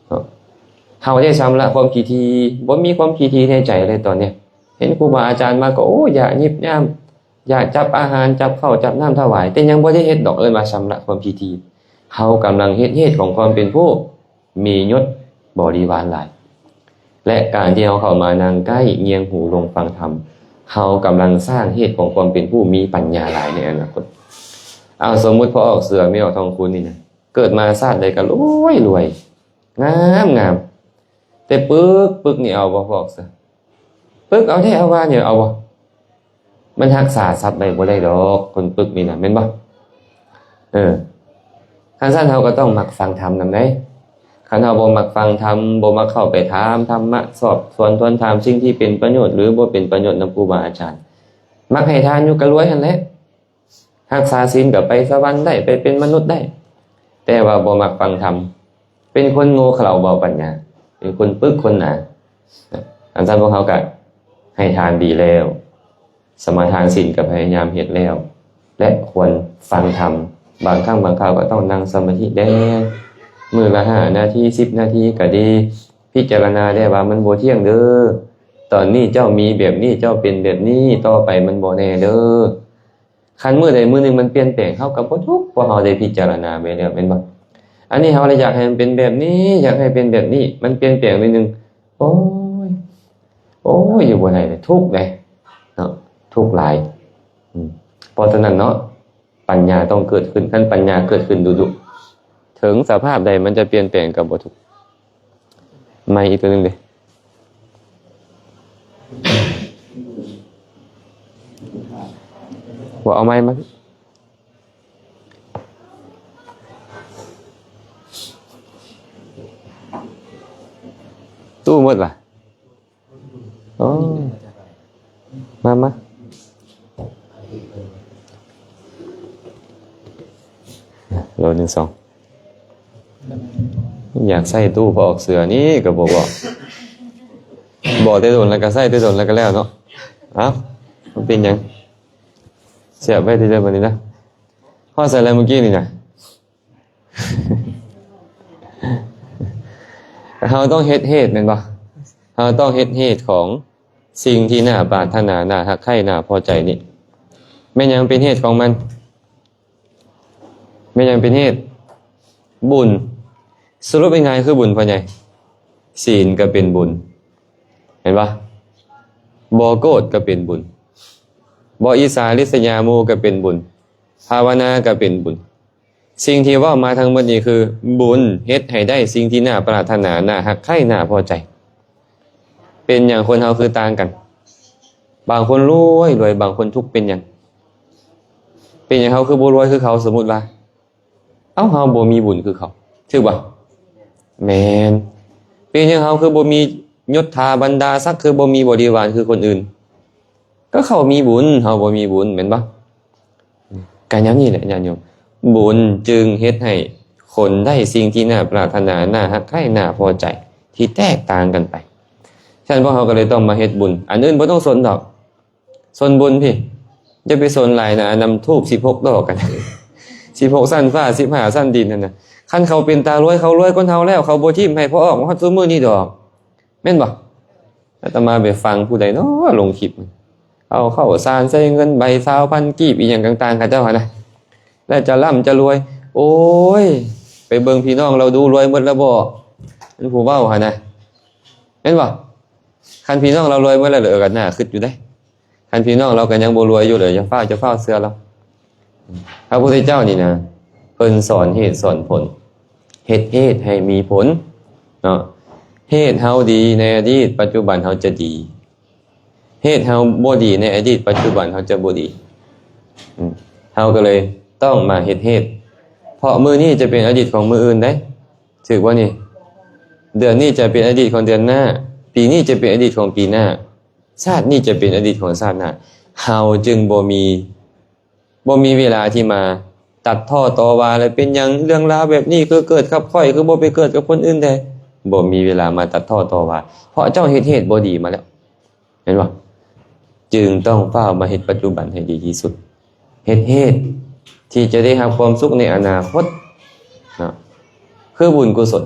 ເນາະ. ເຮົາໄດ້ຊຳລະຄວາມຂີ້ຖີ່, ບໍ່ມີຄວາມຂີ້ຖີ່ໃນໃຈເລີຍຕອນນີ້. ເຫັນຄູບາອາຈານມາກໍ ໂອ້ ຢາກຫຍິບຍາມ, ຢາກຈັບອາຫານ, ຈັບເຂົ້າ, ຈັບນ້ຳຖວາຍ, ແຕ່ຍັງບໍ່ໄດ້ເຮັດດອກ, ເອີ້ນວ່າຊຳລະຄວາມຂີ້ຖີ່. ເຮົາກຳລັງເຮັດເຫດຂອງຄວາມເປັນຜູ້ ມີຍົດບໍລິວານຫຼາຍ ແລະ ການທີ່ເຮົາເຂົ້າມານັ່ງໃກ້ງຽງຫູລົງຟັງທຳ, ເຮົາກຳລັງສ້າງເຫດຂອງຄວາມເປັນຜູ້ມີປັນຍາຫຼາຍໃນອະນາຄົດ. ເອົາ ສົມມຸດພໍ່ອອກເສືອ ແມ່ອອກທອງຄູນນີ້ນະ, ເກີດມາຊາດໃດກໍລວຍໆ ງາມໆ, ແຕ່ປຶກໆ ນີ້ເອົາບໍ່ ພໍ່ອອກເສືອ? ປຶກເອົາແທ້ເອົາວ່ານີ້ເອົາບໍ່? ມັນຮັກສາຊັບໄວ້ບໍ່ໄດ້ດອກ ຄົນປຶກນີ້ນະ ແມ່ນບໍ່? ເອີ ຄັນຊັ້ນເຮົາກໍຕ້ອງມັກຟັງທຳນຳເດ້. ຄັນເຮົາບໍ່ມັກຟັງທຳ, ບໍ່ມັກເຂົ້າໄປຖາມທຳມະ, ສອບສວນທວນຖາມສິ່ງທີ່ເປັນປະໂຫຍດ ຫຼື ບໍ່ເປັນປະໂຫຍດນຳຄູບາອາຈານ, ມັກໃຫ້ທານຢູ່ກໍລວຍຫັ້ນແຫຼະ. ຮັກສາສິນກໍໄປສະຫວັນໄດ້, ໄປເປັນມະນຸດໄດ້, ແຕ່ວ່າບໍ່ມັກຟັງທຳ, ເປັນຄົນໂງ່ເຂົາເວົ້າປັນຍາ, ເປັນຄົນປຶກຄົນໜາ. ອັນຊັ້ນພວກເຮົາກໍໃຫ້ທານດີແລ້ວ, ສະມາທານສິນກໍພະຍາຍາມເຮັດແລ້ວ ແລະ ຄວນຟັງທຳ. ບາງຄັ້ງບາງຄາວກໍຕ້ອງນັ່ງສະມາທິແດ່, ມື້ລະຫ້ານາທີ, ສິບນາທີກໍດີ, ພິຈາລະນາແດ່ວ່າມັນບໍ່ທ່ຽງເດີ້, ຕອນນີ້ເຈົ້າມີແບບນີ້, ເຈົ້າເປັນແບບນີ້, ຕໍ່ໄປມັນບໍ່ແນ່ເດີ້. ຄັນມື້ໃດມື້ໜຶ່ງມັນປ່ຽນແປງ, ເຮົາກໍບໍ່ທຸກ, ເພາະເຮົາໄດ້ພິຈາລະນາໄວ້ແລ້ວ ແມ່ນບໍ່? ອັນນີ້ເຮົາລະຢາກໃຫ້ມັນເປັນແບບນີ້, ຢາກໃຫ້ເປັນແບບນີ້, ມັນປ່ຽນແປງໜ້ອຍໜຶ່ງ, ໂອ້ຍ, ໂອ້ຍ, ຢູ່ບໍ່ໄດ້ເລີຍ, ທຸກເດ້ເນາະ, ທຸກຫຼາຍ. ອືມ ເພາະສະນັ້ນເນາະ, ປັນຍາຕ້ອງເກີດຂຶ້ນ. ຄັນປັນຍາເກີດຂຶ້ນດຸໆ, ເຖິງສະພາບໃດມັນຈະປ່ຽນແປງກໍບໍ່ທຸກ. ໄມອີກຕົວໜຶ່ງເດ້. ບໍ່ເອົາໄມມາ. ຕູ້ໝົດຫວາ? ໂອ້ ມາ ມາ ໂລໜຶ່ງສອງ. ຢາກໃຊ້ຕູ້ພໍອອກເສືອນີ້ກໍບໍ່ບອກ. ບອກແຕ່ດົນແລ້ວກໍໃຊ້ແຕ່ດົນແລ້ວກໍແລ້ວເນາະ. ເອົ້າ ມັນເປັນຫຍັງ? ສຽບໄວ້ເດີບັດນີ້ນະ. ຮອດໃສແລ້ວມື້ກີ້ນີ້ນະ? ເຮົາຕ້ອງເຮັດເຫດແມ່ນບໍ່? ເຮົາຕ້ອງເຮັດເຫດຂອງສິ່ງທີ່ໜ້າປາດຖະໜາ, ໜ້າຮັກໃຄ່, ໜ້າພໍໃຈນີ້. ແມ່ນຫຍັງເປັນເຫດຂອງມັນ? ແມ່ນຫຍັງເປັນເຫດ? ບຸນ. ສະຫຼຸບງ່າຍໆຄືບຸນ ພໍ່ໃຫຍ່. ສີນກໍເປັນບຸນ ເຫັນບໍ່? ບໍ່ໂກດກໍເປັນບຸນ. ບໍ່ອິດສາລິດສະຍາໝູ່ກໍເປັນບຸນ. ພາວະນາກໍເປັນບຸນ. ສິ່ງທີ່ເວົ້າມາທັງໝົດນີ້ຄືບຸນ ເຮັດໃຫ້ໄດ້ສິ່ງທີ່ໜ້າປາດຖະໜາ, ໜ້າຮັກໃຄ່, ໜ້າພໍໃຈ. ເປັນຫຍັງຄົນເຮົາຄືຕ່າງກັນ? ບາງຄົນລວຍ, ລວຍ, ບາງຄົນທຸກ. ເປັນຫຍັງ? ເປັນຫຍັງເຮົາຄືບໍ່ລວຍຄືເຂົາ? ສົມມຸດວ່າ ເອົ້າ ເຮົາບໍ່ມີບຸນຄືເຂົາ, ຖືກບໍ່? ແມ່ນ. ເປັນຫຍັງເຮົາຄືບໍ່ມີຍົດຖາບັນດາສັກ, ຄືບໍ່ມີບໍລິວານຄືຄົນອື່ນ? ກໍເຂົາມີບຸນ, ເຮົາບໍ່ມີບຸນ, ແມ່ນບໍ່? ກໍຢ່າງນີ້ແຫຼະ ຍາດໂຍມ, ບຸນຈຶ່ງເຮັດໃຫ້ຄົນໄດ້ສິ່ງທີ່ໜ້າປາດຖະໜາ, ໜ້າຮັກໃຄ່, ໜ້າພໍໃຈ ທີ່ແຕກຕ່າງກັນໄປ. ສະນັ້ນ ພວກເຮົາກໍເລີຍຕ້ອງມາເຮັດບຸນ. ອັນອື່ນບໍ່ຕ້ອງສົນດອກ, ສົນບຸນພີ້, ຢ່າໄປສົນຫຼາຍນະ, ນຳທູບສິບຫົກດອກກັນ, ສິບຫົກຊັ້ນຟ້າ, ສິບຫ້າຊັ້ນດິນຫັ້ນນະ. ຄັນເຂົາເປັນຕາລວຍ, ເຂົາລວຍກວ່າເຮົາແລ້ວ, ເຂົາບໍ່ຖິ້ມໃຫ້ພວກອອກມາຮອດຊຸມື້ນີ້ດອກ. ແມ່ນບໍ່? ອາດຕະມາໄປຟັງຜູ້ໃດເນາະລົງຄລິບ ເອົາເຂົ້າສານໃສ່ເງິນໃບຊາວພັນກີບ ອີ່ຫຍັງຕ່າງໆ ເຂົາເຈົ້າຫັ້ນນະ, ແລ້ວຈະລ່ຳຈະລວຍ. ໂອ້ຍ ໄປເບິ່ງພີ່ນ້ອງລາວດູ ລວຍໝົດແລ້ວບໍ່? ອັນຜູ້ເວົ້າຫັ້ນນະ ແມ່ນບໍ່? ຄັນພີ່ນ້ອງລາວລວຍໝົດແລ້ວ ເອີ ກໍໜ້າຄຶດຢູ່ເດ້. ຄັນພີ່ນ້ອງລາວກໍຍັງບໍ່ລວຍຢູ່ເລີຍ, ຢ່າຟ້າວ, ຢ່າຟ້າວເຊື່ອລາວ. ພະພຸດທະເຈົ້ານີ້ນະ ເພິ່ນສອນເຫດສອນຜົນ, ເຮັດເຫດໃຫ້ມີຜົນເນາະ. ເຫດເຮົາດີໃນອະດີດ, ປັດຈຸບັນເຮົາຈະດີ. ເຫດເຮົາບໍ່ດີໃນອະດີດ, ປັດຈຸບັນເຮົາຈະບໍ່ດີ. ອືມ ເຮົາກໍເລີຍຕ້ອງມາເຮັດເຫດ, ເພາະມື້ນີ້ຈະເປັນອະດີດຂອງມື້ອື່ນເດ້. ຖືກບໍ່ນີ້? ເດືອນນີ້ຈະເປັນອະດີດຂອງເດືອນໜ້າ, ປີນີ້ຈະເປັນອະດີດຂອງປີໜ້າ, ຊາດນີ້ຈະເປັນອະດີດຂອງຊາດໜ້າ. ເຮົາຈຶ່ງບໍ່ມີ, ບໍ່ມີເວລາທີ່ມາຕັດທໍ້ຕໍ່ວ່າ ແລະ ເປັນຫຍັງເລື່ອງລາວແບບນີ້ຄືເກີດກັບຂ້ອຍ, ຄືບໍ່ໄປເກີດກັບຄົນອື່ນແດ່? ບໍ່ມີເວລາມາຕັດທໍ້ຕໍ່ວ່າ, ເພາະເຈົ້າເຮັດເຫດບໍ່ດີມາແລ້ວ. ເຫັນບໍ່? ຈຶ່ງຕ້ອງຟ້າວມາເຮັດປັດຈຸບັນໃຫ້ດີທີ່ສຸດ, ເຮັດເຫດທີ່ຈະໄດ້ຮັບຄວາມສຸກໃນອະນາຄົດເນາະ, ຄືບຸນກຸສົນ.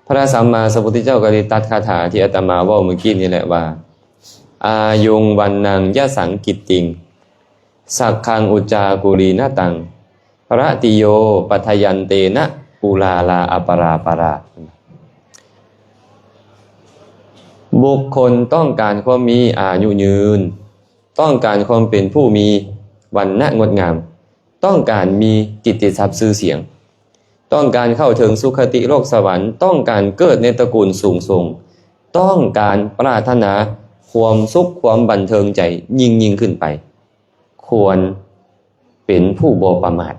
ພະສຳມາສຳພຸດທະເຈົ້າກໍໄດ້ຕັດຄາຖາທີ່ອາດຕະມາເວົ້າມື້ກີ້ນີ້ແຫຼະວ່າ ອາຍຸງວັນນັງຍະສັງກິດຕິງ ສັກຂັງອຸຈາກຸລີນະຕັງ ພະຕິໂຍປັດທະຍັນເຕນະ ໂອລາລາອະປະລາປະລາ. ບຸກຄົນຕ້ອງການຄວາມມີອາຍຸຍືນ, ຕ້ອງການຄວາມເປັນຜູ້ມີວັນນະງົດງາມ, ຕ້ອງການມີກິດຕິສັບຊື່ສຽງ, ຕ້ອງການເຂົ້າເຖິງສຸຄະຕິໂລກສະຫວັນ, ຕ້ອງການເກີດໃນຕະກູນສູງສົ່ງ, ຕ້ອງການປາດຖະໜາຄວາມສຸກຄວາມບັນເທີງໃຈຍິ່ງໆຂຶ້ນໄປ. ຄວນເປັນຜູ້ບໍ່ປະໝາດ.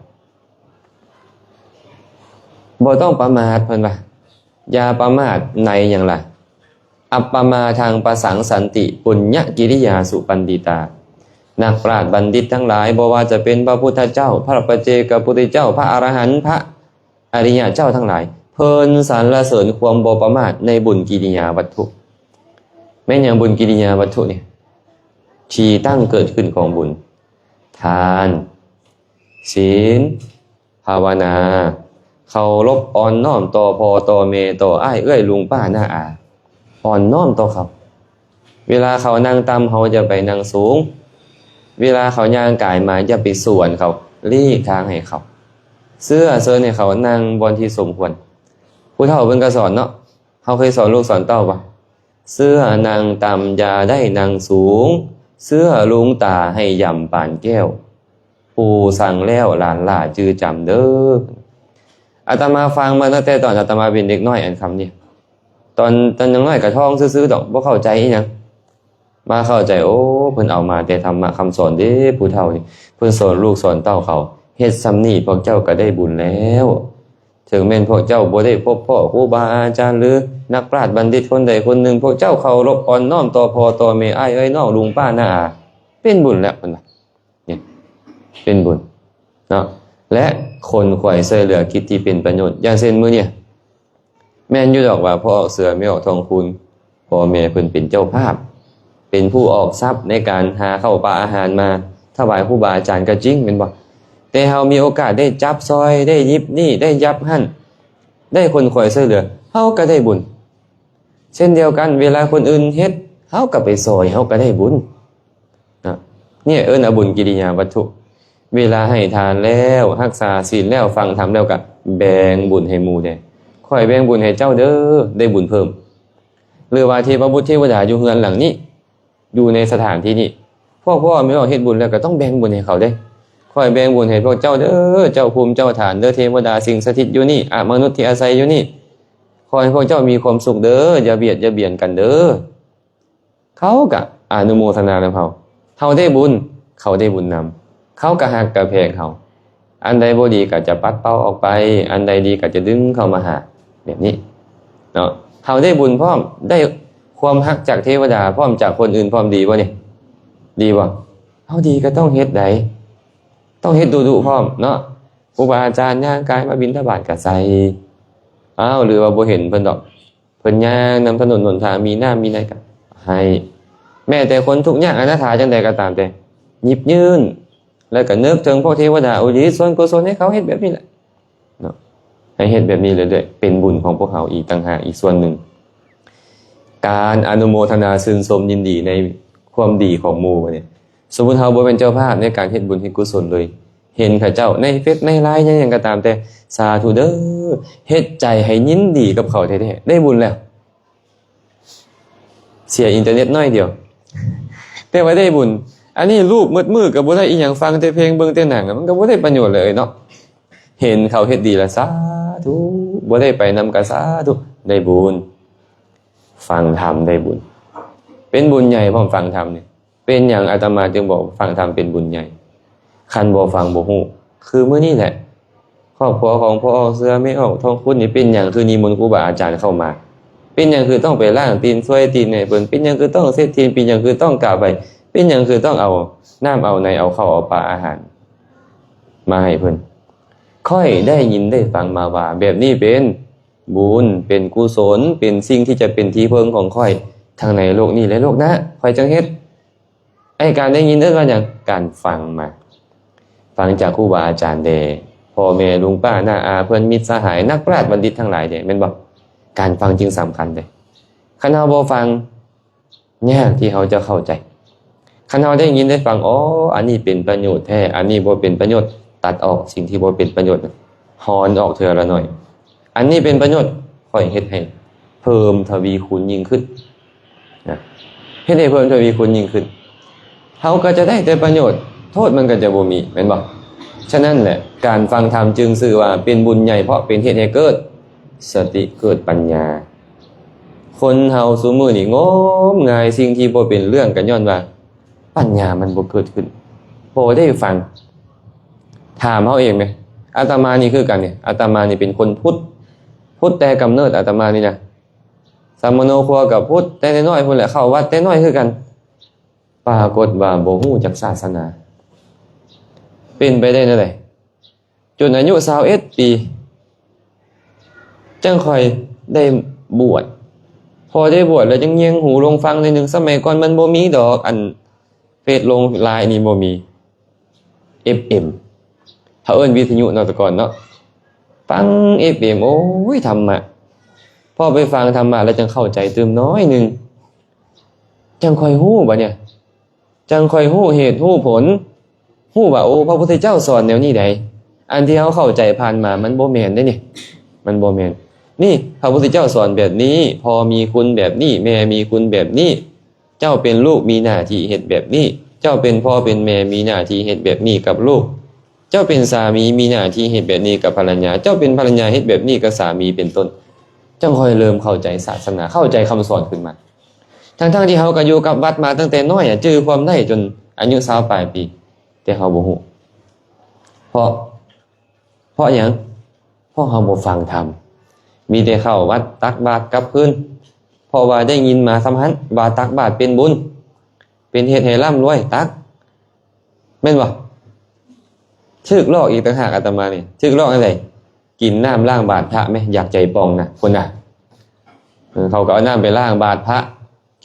ບໍ່ຕ້ອງປະໝາດ, ເພິ່ນວ່າ ຢ່າປະໝາດໃນຫຍັງລະ? ອັບປະມາທັງປະສັງສັນຕິ ປຸນຍະກິລິຍາສຸປັນດິຕາ. ນັກປາດບັນດິດທັງຫຼາຍ, ບໍ່ວ່າຈະເປັນພະພຸດທະເຈົ້າ, ພະປັດເຈກະພຸດທະເຈົ້າ, ພະອະລະຫັນ, ພະ ອະລິຍະເຈົ້າທັງຫຼາຍ ເພິ່ນສັນລະເສີນຄວາມບໍ່ປະໝາດໃນບຸນກິລິຍາວັດຖຸ. ແມ່ນຫຍັງບຸນກິລິຍາວັດຖຸນີ້? ທີ່ຕັ້ງເກີດຂຶ້ນຂອງບຸນ, ທານ, ສິນ, ພາວະນາ, ເຄົາລົບອ່ອນນ້ອມຕໍ່ພໍ່ຕໍ່ແມ່, ຕໍ່ອ້າຍເອື້ອຍລຸງປ້ານ້າອາ, ອ່ອນນ້ອມຕໍ່ເຂົາ. ເວລາເຂົານັ່ງຕ່ຳ ເຮົາຢ່າໄປນັ່ງສູງ, ເວລາເຂົາຍ່າງກາຍມາ ຢ່າໄປສວນເຂົາ, ຫຼີກທາງໃຫ້ເຂົາ, ເຊື້ອເຊີນໃຫ້ເຂົານັ່ງບ່ອນທີ່ສົມຄວນ. ຜູ້ເຖົ້າເພິ່ນກໍສອນເນາະ, ເຮົາເຄີຍສອນລູກສອນເຕົ້າບໍ່? ເຊື້ອນັ່ງຕ່ຳ ຢ່າໄດ້ນັ່ງສູງ, ເຊື້ອລຸງຕາໃຫ້ຢຳປານແກ້ວ, ປູ່ສັ່ງແລ້ວຫຼານຫຼ້າຈື່ຈຳເດີ້. ອາດຕະມາຟັງມາຕັ້ງແຕ່ຕອນອາດຕະມາເປັນເດັກນ້ອຍ ອັນຄຳນີ້ ຕອນ ຕອນຍັງນ້ອຍກະທ່ອງຊື່ໆດອກ, ບໍ່ເຂົ້າໃຈອີ່ຫຍັງ. ມາເຂົ້າໃຈ, ໂອ້ ເພິ່ນເອົາມາແຕ່ທຳມະຄຳສອນເດ້ ຜູ້ເຖົ້ານີ້. ເພິ່ນສອນລູກສອນເຕົ້າເຂົາ, ເຮັດສ່ຳນີ້ພວກເຈົ້າກະໄດ້ບຸນແລ້ວ. ເຖິງແມ່ນພວກເຈົ້າບໍ່ໄດ້ພົບພໍ້ຄູບາອາຈານ ຫຼື ນັກປາດບັນດິດຄົນໃດຄົນໜຶ່ງ, ພວກເຈົ້າເຄົາລົບອ່ອນນ້ອມຕໍ່ພໍ່ຕໍ່ແມ່, ອ້າຍເອື້ອຍນ້ອງ, ລຸງປ້ານ້າອາ, ເປັນບຸນແລ້ວ ເພິ່ນວ່າ. ນີ້ເປັນບຸນເນາະ ແລະ ຄົນຂວາຍຊ່ວຍເຫຼືອກິດທີ່ເປັນປະໂຫຍດ. ຢ່າງເຊັ່ນ ມື້ນີ້ ແມ່ນຢູ່ດອກວ່າພໍ່ອອກເສືອ ແມ່ອອກທອງຄູນ ພໍ່ແມ່ເພິ່ນເປັນເຈົ້າພາບ ເປັນຜູ້ອອກຊັບໃນການຫາເຂົ້າປາອາຫານມາຖວາຍຄູບາອາຈານກໍຈິງ ແມ່ນບໍ່? ແຕ່ເຮົາມີໂອກາດໄດ້ຈັບຊ່ອຍ ໄດ້ຫຍິບນີ້ ໄດ້ຫຍັບຫັ້ນ ໄດ້ຄົນຄອຍຊ່ວຍເຫຼືອ ເຮົາກໍໄດ້ບຸນ. ເຊັ່ນດຽວກັນ ເວລາຄົນອື່ນເຮັດ ເຮົາກໍໄປຊ່ອຍ ເຮົາກໍໄດ້ບຸນ. ນະ ນີ້ເອີ້ນວ່າບຸນກິລິຍາວັດຖຸ. ເວລາໃຫ້ທານແລ້ວ ຮັກສາສິນແລ້ວ ຟັງທຳແລ້ວ ກະແບ່ງບຸນໃຫ້ໝູ່ແດ່. ຂ້ອຍແບ່ງບຸນໃຫ້ເຈົ້າເດີ ໄດ້ບຸນເພີ່ມ. ຫຼືວ່າເທວະບຸດເທວະດາຢູ່ເຮືອນຫຼັງນີ້ ຢູ່ໃນສະຖານທີ່ນີ້ ພວກພໍ່ແມ່ອອກເຮັດບຸນແລ້ວ ກໍຕ້ອງແບ່ງບຸນໃຫ້ເຂົາເດ້. ຂ້ອຍແບ່ງບຸນໃຫ້ພວກເຈົ້າເດີ ເຈົ້າພູມເຈົ້າຖານເດີ ເທວະດາສິ່ງສະຖິດຢູ່ນີ້ ອະມະນຸດທີ່ອາໄສຢູ່ນີ້ ຂໍໃຫ້ພວກເຈົ້າມີຄວາມສຸກເດີ ຢ່າບຽດຢ່າບຽນກັນເດີ. ເຂົາກະອະນຸໂມທະນານຳເຮົາ ເຮົາໄດ້ບຸນ ເຂົາໄດ້ບຸນນຳ ເຂົາກະຮັກກະແພງເຮົາ ອັນໃດບໍ່ດີກະຈະປັດເປົ່າອອກໄປ ອັນໃດດີກະຈະດຶງເຂົ້າມາຫາ ແບບນີ້ເນາະ. ເຮົາໄດ້ບຸນພ້ອມ ໄດ້ຄວາມຮັກຈາກເທວະດາພ້ອມ ຈາກຄົນອື່ນພ້ອມ ດີບໍ່ນີ້? ດີບໍ່? ເຮົາດີກະຕ້ອງເຮັດໃດ໋ ຕ້ອງເຮັດດຸໆພ້ອມເນາະ. ຄູບາອາຈານຍ່າງກາຍມາບິນທະບາດກະໃສ່ ອ້າວ ຫຼືວ່າບໍ່ເຫັນເພິ່ນດອກ ເພິ່ນຍ່າງນຳຖະໜົນຫົນທາງ ມີນ້ຳມີໃນກະໃຫ້. ແມ້ແຕ່ຄົນທຸກຍາກອະນາຖາຈັ່ງໃດກໍຕາມແຕ່ ຫຍິບຍື່ນ ແລ້ວກໍນຶກເຖິງພວກເທວະດາ ອຸທິດສ່ວນກຸສົນໃຫ້ເຂົາ ເຮັດແບບນີ້ແຫຼະເນາະ. ໃຫ້ເຮັດແບບນີ້ເລື້ອຍໆ ເປັນບຸນຂອງພວກເຮົາອີກຕ່າງຫາກອີກສ່ວນໜຶ່ງ. ການອະນຸໂມທະນາຊື່ນຊົມຍິນດີໃນຄວາມດີຂອງໝູ່ນີ້ ສົມມຸດເຮົາບໍ່ແມ່ນເຈົ້າພາບໃນການເຮັດບຸນເຮັດກຸສົນເລີຍ ເຫັນເຂົາເຈົ້າໃນເຟສໃນໄລນ໌ໃນຫຍັງກໍຕາມແຕ່ ສາທຸເດີ ເຮັດໃຈໃຫ້ຍິນດີກັບເຂົາແທ້ໆ ໄດ້ບຸນແລ້ວ. ເສຍອິນເຕີເນັດໜ້ອຍດຽວ ແຕ່ວ່າໄດ້ບຸນ. ອັນນີ້ລູບໝົດມື້ກໍບໍ່ໄດ້ອີ່ຫຍັງ ຟັງແຕ່ເພງ ເບິ່ງແຕ່ໜັງ ມັນກໍບໍ່ໄດ້ປະໂຫຍດເລີຍເນາະ. ເຫັນເຂົາເຮັດດີລະ ສາທຸ ບໍ່ໄດ້ໄປນຳກໍສາທຸ ໄດ້ບຸນ. ຟັງທຳໄດ້ບຸນ ເປັນບຸນໃຫຍ່ພ້ອມ ຟັງທຳນີ້. ເປັນຫຍັງອາດຕະມາຈຶ່ງບອກຟັງທຳເປັນບຸນໃຫຍ່? ຄັນບໍ່ຟັງບໍ່ຮູ້. ຄືມື້ນີ້ແຫຼະ ຄອບຄົວຂອງພໍ່ອອກເສືອ ແມ່ອອກທອງຄຸນນີ້ ເປັນຫຍັງຄືນິມົນຄູບາອາຈານເຂົ້າມາ? ເປັນຫຍັງຄືຕ້ອງໄປລ້າງຕີນ ຊ່ວຍຕີນໃຫ້ເພິ່ນ? ເປັນຫຍັງຄືຕ້ອງເຊັດຕີນ? ເປັນຫຍັງຄືຕ້ອງກາບໄຫວ້? ເປັນຫຍັງຄືຕ້ອງເອົານ້ຳເອົາໃນ ເອົາເຂົ້າເອົາປາອາຫານມາໃຫ້ເພິ່ນ? ຂ້ອຍໄດ້ຍິນໄດ້ຟັງມາວ່າ ແບບນີ້ເປັນບຸນ ເປັນກຸສົນ ເປັນສິ່ງທີ່ຈະເປັນທີ່ເພິ່ງຂອງຂ້ອຍ ທັງໃນໂລກນີ້ ແລະ ໂລກໜ້າ ຂ້ອຍຈຶ່ງເຮັດ. ໄອ້ການໄດ້ຍິນເອີ້ນວ່າຫຍັງ? ການຟັງມາ ຟັງຈາກຄູບາອາຈານແດ່ ພໍ່ແມ່ລຸງປ້ານ້າອາເພື່ອນມິດສະຫາຍ ນັກປຣາດບັນດິດທັງຫຼາຍແດ່ ແມ່ນບໍ່? ການຟັງຈຶ່ງສຳຄັນເດ້. ຄັນເຮົາບໍ່ຟັງ ຍາກທີ່ເຮົາຈະເຂົ້າໃຈ. ຄັນເຮົາໄດ້ຍິນໄດ້ຟັງ ອໍ ອັນນີ້ເປັນປະໂຫຍດແທ້ ອັນນີ້ບໍ່ເປັນປະໂຫຍດ ຕັດອອກສິ່ງທີ່ບໍ່ເປັນປະໂຫຍດ ຫອນອອກເທື່ອລະໜ້ອຍ. ອັນນີ້ເປັນປະໂຫຍດ ຂ້ອຍເຮັດໃຫ້ເພີ່ມທະວີຄູນຍິ່ງຂຶ້ນນະ ເຮັດໃຫ້ເພີ່ມທະວີຄູນຍິ່ງຂຶ້ນ ເຮົາກໍຈະໄດ້ແຕ່ປະໂຫຍດ ໂທດມັນກໍຈະບໍ່ມີ ແມ່ນບໍ່? ສະນັ້ນແຫຼະ ການຟັງທຳຈຶ່ງຊື່ວ່າເປັນບຸນໃຫຍ່ ເພາະເປັນເຫດໃຫ້ເກີດສະຕິ ເກີດປັນຍາ. ຄົນເຮົາຊຸມື້ນີ້ງົມງາຍ ສິ່ງທີ່ບໍ່ເປັນເລື່ອງ ກໍຍ້ອນວ່າປັນຍາມັນບໍ່ເກີດຂຶ້ນ ບໍ່ໄດ້ຟັງ. ຖາມເຮົາເອງແມ ອາດຕະມານີ້ຄືກັນນີ້ ອາດຕະມານີ້ເປັນຄົນພຸດ ພຸດແຕ່ກຳເນີດ ອາດຕະມານີ້ນະ. ສາມະໂນຄົວກໍພຸດແຕ່ນ້ອຍໆພຸ້ນແຫຼະ ເຂົ້າວັດແຕ່ນ້ອຍຄືກັນ ປາກົດວ່າບໍ່ຮູ້ຈັກສາສະໜາ. ເປັນໄປໄດ້ແນວໃດ? ຈົນອາຍຸຊາວເອັດປີ ຈັ່ງຄ່ອຍໄດ້ບວດ. ພໍໄດ້ບວດແລ້ວ ຈັ່ງຍຽງຫູລົງຟັງໜ້ອຍໜຶ່ງ. ສະໄໝກ່ອນມັນບໍ່ມີດອກ ອັນເຟສລົງລາຍນີ້ບໍ່ມີ ເອັຟເອັມ ເຂົາເອີ້ນວິທະຍຸເນາະ ແຕ່ກ່ອນເນາະ ຟັງເອັຟເອັມ ໂອ້ຍ ທຳມະ. ພໍໄປຟັງທຳມະແລ້ວ ຈັ່ງເຂົ້າໃຈຕື່ມໜ້ອຍໜຶ່ງ ຈັ່ງຄ່ອຍຮູ້ບາດນີ້ ຈັ່ງຄ່ອຍຮູ້ເຫດຮູ້ຜົນ ຮູ້ວ່າ ໂອ້ ພະພຸດທະເຈົ້າສອນແນວນີ້ໃດ໋. ອັນທີ່ເຮົາເຂົ້າໃຈຜ່ານມາ ມັນບໍ່ແມ່ນເດ້ນີ້ ມັນບໍ່ແມ່ນ. ນີ້ ພະພຸດທະເຈົ້າສອນແບບນີ້ ພໍ່ມີຄຸນແບບນີ້ ແມ່ມີຄຸນແບບນີ້. ເຈົ້າເປັນລູກມີໜ້າທີ່ເຮັດແບບນີ້ ເຈົ້າເປັນພໍ່ເປັນແມ່ມີໜ້າທີ່ເຮັດແບບນີ້ກັບລູກ ເຈົ້າເປັນສາມີມີໜ້າທີ່ເຮັດແບບນີ້ກັບພັນລະຍາ ເຈົ້າເປັນພັນລະຍາເຮັດແບບນີ້ກັບສາມີ ເປັນຕົ້ນ. ຈັ່ງຄ່ອຍເລີ່ມເຂົ້າໃຈສາສະໜາ ເຂົ້າໃຈຄຳສອນຂຶ້ນມາ ທັງໆທີ່ເຮົາກໍຢູ່ກັບວັດມາຕັ້ງແຕ່ນ້ອຍ ຈື່ຄວາມໄດ້ຈົນອາຍຸຊາວປາຍປີ ແຕ່ເຮົາບໍ່ຮູ້ ເພາະ ເພາະຫຍັງ? ເພາະເຮົາບໍ່ຟັງທຳ ມີແຕ່ເຂົ້າວັດຕັກບາດກັບຄືນ ເພາະວ່າໄດ້ຍິນມາສ່ຳຫັ້ນວ່າຕັກບາດເປັນບຸນ ເປັນເຮັດໃຫ້ລ່ຳລວຍ ຕັກ ແມ່ນບໍ່? ຖືກຫຼອກອີກຕ່າງຫາກ ອາດຕະມານີ້ ຖືກຫຼອກແນວໃດ? ກິນນ້ຳລ້າງບາດພະແມ ຢາກໃຈປ່ອງນະ ພຸ້ນນະ. ເອີ ເຂົາກໍເອົານ້ຳໄປລ້າງບາດພະ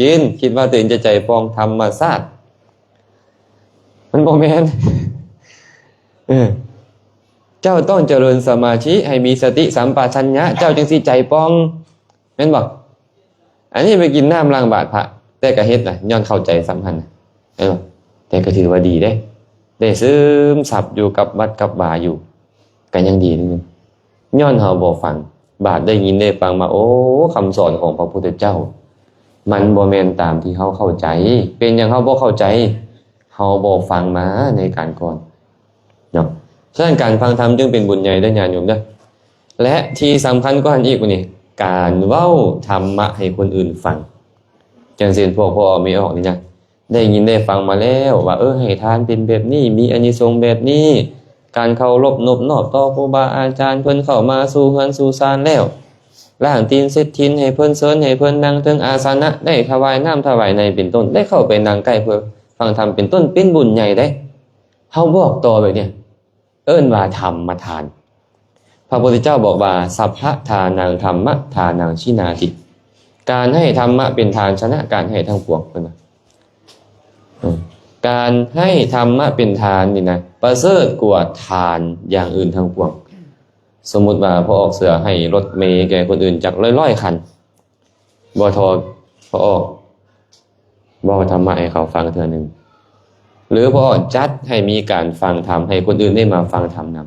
ກິນ ຄິດວ່າຕົວເອງຈະໃຈປ່ອງທຳມະຊາດ ມັນບໍ່ແມ່ນ. ເອີ ເຈົ້າຕ້ອງຈະເລີນສະມາທິໃຫ້ມີສະຕິສຳປະຊັນຍະ ເຈົ້າຈຶ່ງຊິໃຈປ່ອງ ແມ່ນບໍ່? ອັນນີ້ໄປກິນນ້ຳລ້າງບາດພະ ແຕ່ກໍເຮັດນະ ຍ້ອນເຂົ້າໃຈສຳຄັນນະ ເອີ ແຕ່ກໍຖືວ່າດີເດ້ ໄດ້ຊຶມຊັບຢູ່ກັບວັດກັບວາຢູ່ ກໍຍັງດີໜຶ່ງ ຍ້ອນເຮົາບໍ່ຟັງ ບາດໄດ້ຍິນໄດ້ຟັງມາ ໂອ້ ຄຳສອນຂອງພະພຸດທະເຈົ້າ ມັນບໍ່ແມ່ນຕາມທີ່ເຮົາເຂົ້າໃຈ. ເປັນຫຍັງເຮົາບໍ່ເຂົ້າໃຈ? ເຮົາບໍ່ຟັງມາໃນການກ່ອນເນາະ. ສະນັ້ນການຟັງທຳຈຶ່ງເປັນບຸນໃຫຍ່ເດີຍາດໂຍມເດີ ແລະ ທີ່ສຳຄັນກວ່ານັ້ນອີກນີ້ ການເວົ້າທຳມະໃຫ້ຄົນອື່ນຟັງ ຈັ່ງເຊັ່ນ ພວກພໍ່ອອກແມ່ອອກນີ້ນະ ໄດ້ຍິນໄດ້ຟັງມາແລ້ວວ່າ ເອີ ໃຫ້ທານເປັນແບບນີ້ ມີອານິສົງແບບນີ້ ການເຄົາລົບນົບນອບຕໍ່ຄູບາອາຈານ ເພິ່ນເຂົ້າມາສູ່ເຮືອນສູ່ຊານແລ້ວ ລ້າງຕີນເຊັດຖິ່ນໃຫ້ເພິ່ນ ເຊີນໃຫ້ເພິ່ນນັ່ງເທິງອາສະນະ ໄດ້ຖວາຍນ້ຳຖວາຍໃນເປັນຕົ້ນ ໄດ້ເຂົ້າໄປນັ່ງໃກ້ເພື່ອຟັງທຳເປັນຕົ້ນ ເປັນບຸນໃຫຍ່ເດ້. ເຮົາບອກຕໍ່ແບບນີ້ ເອີ້ນວ່າທຳມະທານ. ພະພຸດທະເຈົ້າບອກວ່າ ສັບພະທານັງທຳມະທານັງ ຊິນາຕິ ການໃຫ້ທຳມະເປັນທານ ຊະນະການໃຫ້ທັງປວງ ເພິ່ນວ່າ ເອີ ການໃຫ້ທຳມະເປັນທານນີ້ນະ ປະເສີດກວ່າທານຢ່າງອື່ນທັງປວງ. ສົມມຸດວ່າພໍ່ອອກເສືອໃຫ້ລົດເມແກ່ຄົນອື່ນຈັກຮ້ອຍໆຄັນ ບໍ່ທໍ່ພໍ່ອອກເວົ້າທຳມະໃຫ້ເຂົາຟັງເທື່ອໜຶ່ງ ຫຼືພໍ່ອອກຈັດໃຫ້ມີການຟັງທຳ ໃຫ້ຄົນອື່ນໄດ້ມາຟັງທຳນຳ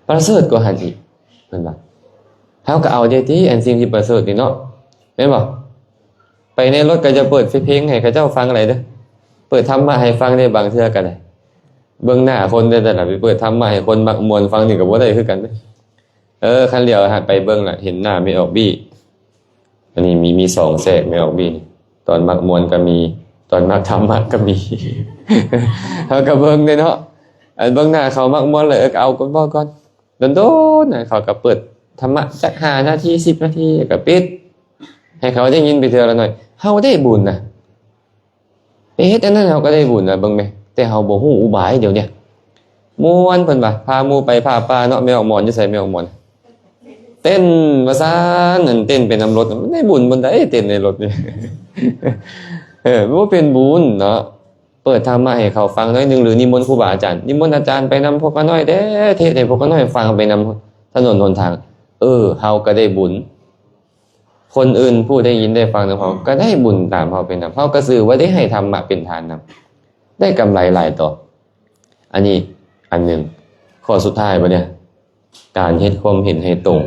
ປະເສີດກວ່າຫັ້ນອີກ ເພິ່ນວ່າ. ເຮົາກໍເອົາເດຕິ ອັນສິ່ງທີ່ປະເສີດນີ້ເນາະ ແມ່ນບໍ່? ໄປໃນລົດກໍຈະເປີດເພງໃຫ້ເຂົາເຈົ້າຟັງໄດ້ເດີ ເປີດທຳມະໃຫ້ຟັງໄດ້ ບາງເທື່ອກໍໄດ້ ເບິ່ງໜ້າຄົນເດີ ແຕ່ລະໄປເປີດທຳມະໃຫ້ຄົນມັກມ່ວນຟັງນີ້ກໍບໍ່ໄດ້ຄືກັນເດີ. ເອີ ຄັນຫຼຽວຫາໄປເບິ່ງລະ ເຫັນໜ້າແມ່ອອກບີ ອັນນີ້ມີ ມີສອງແຊກ ແມ່ອອກບີນີ້ ຕອນມັກມ່ວນກໍມີ ຕອນມັກທຳມະກໍມີ ເຮົາກໍເບິ່ງເດ້ເນາະ ອັນເບິ່ງໜ້າເຂົາມັກມ່ວນແລ້ວ ເອີ ເອົາກ່ອນ ເວົ້າກ່ອນ ດົນໆນະ ເຂົາກໍເປີດທຳມະຈັກຫ້ານາທີ ສິບນາທີ ແລ້ວກໍປິດ ໃຫ້ເຂົາໄດ້ຍິນໄປເທື່ອລະໜ້ອຍ ເຮົາໄດ້ບຸນນະ. ໄປເຮັດອັນນັ້ນເຮົາກໍໄດ້ບຸນນະ ເບິ່ງແມະ ແຕ່ເຮົາບໍ່ຮູ້ອຸບາຍດຽວນີ້ ມ່ວນເພິ່ນວ່າ ພາໝູ່ໄປຜ້າປ່າເນາະ ແມ່ອອກໝອນຢູ່ໃສ ແມ່ອອກໝອນ ເຕັ້ນວ່າຊັ້ນ ອັນເຕັ້ນໄປນຳລົດ ໄດ້ບຸນບໍ່ໄດ້ ເຕັ້ນໃນລົດນີ້ ເອີ ບໍ່ເປັນບຸນເນາະ. ເປີດທຳມະໃຫ້ເຂົາຟັງໜ້ອຍໜຶ່ງ ຫຼືນິມົນຄູບາອາຈານ ນິມົນອາຈານໄປນຳພວກຂ້ານ້ອຍແດ່ ເທດໃຫ້ພວກຂ້ານ້ອຍຟັງໄປນຳຖະໜົນຫົນທາງ ເອີ ເຮົາກໍໄດ້ບຸນ. ຄົນອື່ນຜູ້ໄດ້ຍິນໄດ້ຟັງນຳເຮົາ ກໍໄດ້ບຸນຕາມເຮົາໄປນຳ ເຮົາກໍຊື່ວ່າໄດ້ໃຫ້ທຳມະເປັນທານນຳ ໄດ້ກຳໄລຫຼາຍຕໍ່. ອັນນີ້ອັນໜຶ່ງ. ຂໍ້ສຸດທ້າຍບັດນີ້ ການເຮັດຄວາມເຫັນໃຫ້ຕົງ.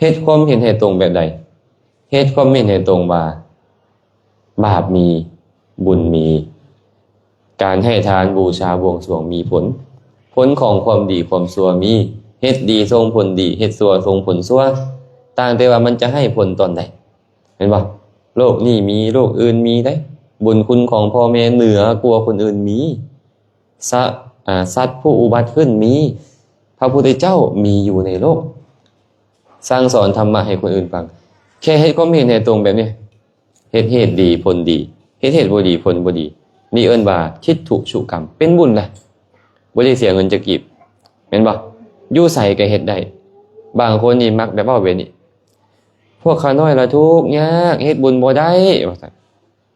ເຮັດຄວາມເຫັນໃຫ້ຕົງແບບໃດ? ເຮັດຄວາມເຫັນໃຫ້ຕົງວ່າ ບາບມີ ບຸນມີ, ການໃຫ້ທານ ບູຊາ ບວງສວງມີຜົນ, ຜົນຂອງຄວາມດີຄວາມຊົ່ວມີ, ເຮັດດີສົ່ງຜົນດີ, ເຮັດຊົ່ວສົ່ງຜົນຊົ່ວ, ຕ່າງແຕ່ວ່າມັນຈະໃຫ້ຜົນຕອນໃດ ແມ່ນບໍ່? ໂລກນີ້ມີ ໂລກອື່ນມີໄດ໋, ບຸນຄຸນຂອງພໍ່ແມ່ເໜືອກວ່າຄົນອື່ນມີ, ສະ ອາ ສັດຜູ້ອຸບັດຂຶ້ນມີ, ພະພຸດທະເຈົ້າມີຢູ່ໃນໂລກ, ສັ່ງສອນທຳມະໃຫ້ຄົນອື່ນຟັງ, ແຄ່ເຮັດຄວາມເຫັນໃຫ້ຕົງແບບນີ້ ເຮັດເຫດດີຜົນດີ, ເຮັດເຫດບໍ່ດີຜົນບໍ່ດີ, ນີ້ເອີ້ນວ່າທິດຖຸສຸກຳ, ເປັນບຸນນະ, ບໍ່ໄດ້ເສຍເງິນຈັກກີບ, ແມ່ນບໍ່? ຢູ່ໃສກໍເຮັດໄດ້. ບາງຄົນນີ້ມັກແບບເວົ້າແບບນີ້, ພວກຂ້ານ້ອຍລະທຸກຍາກ, ເຮັດບຸນບໍ່ໄດ້ ວ່າຊັ້ນ.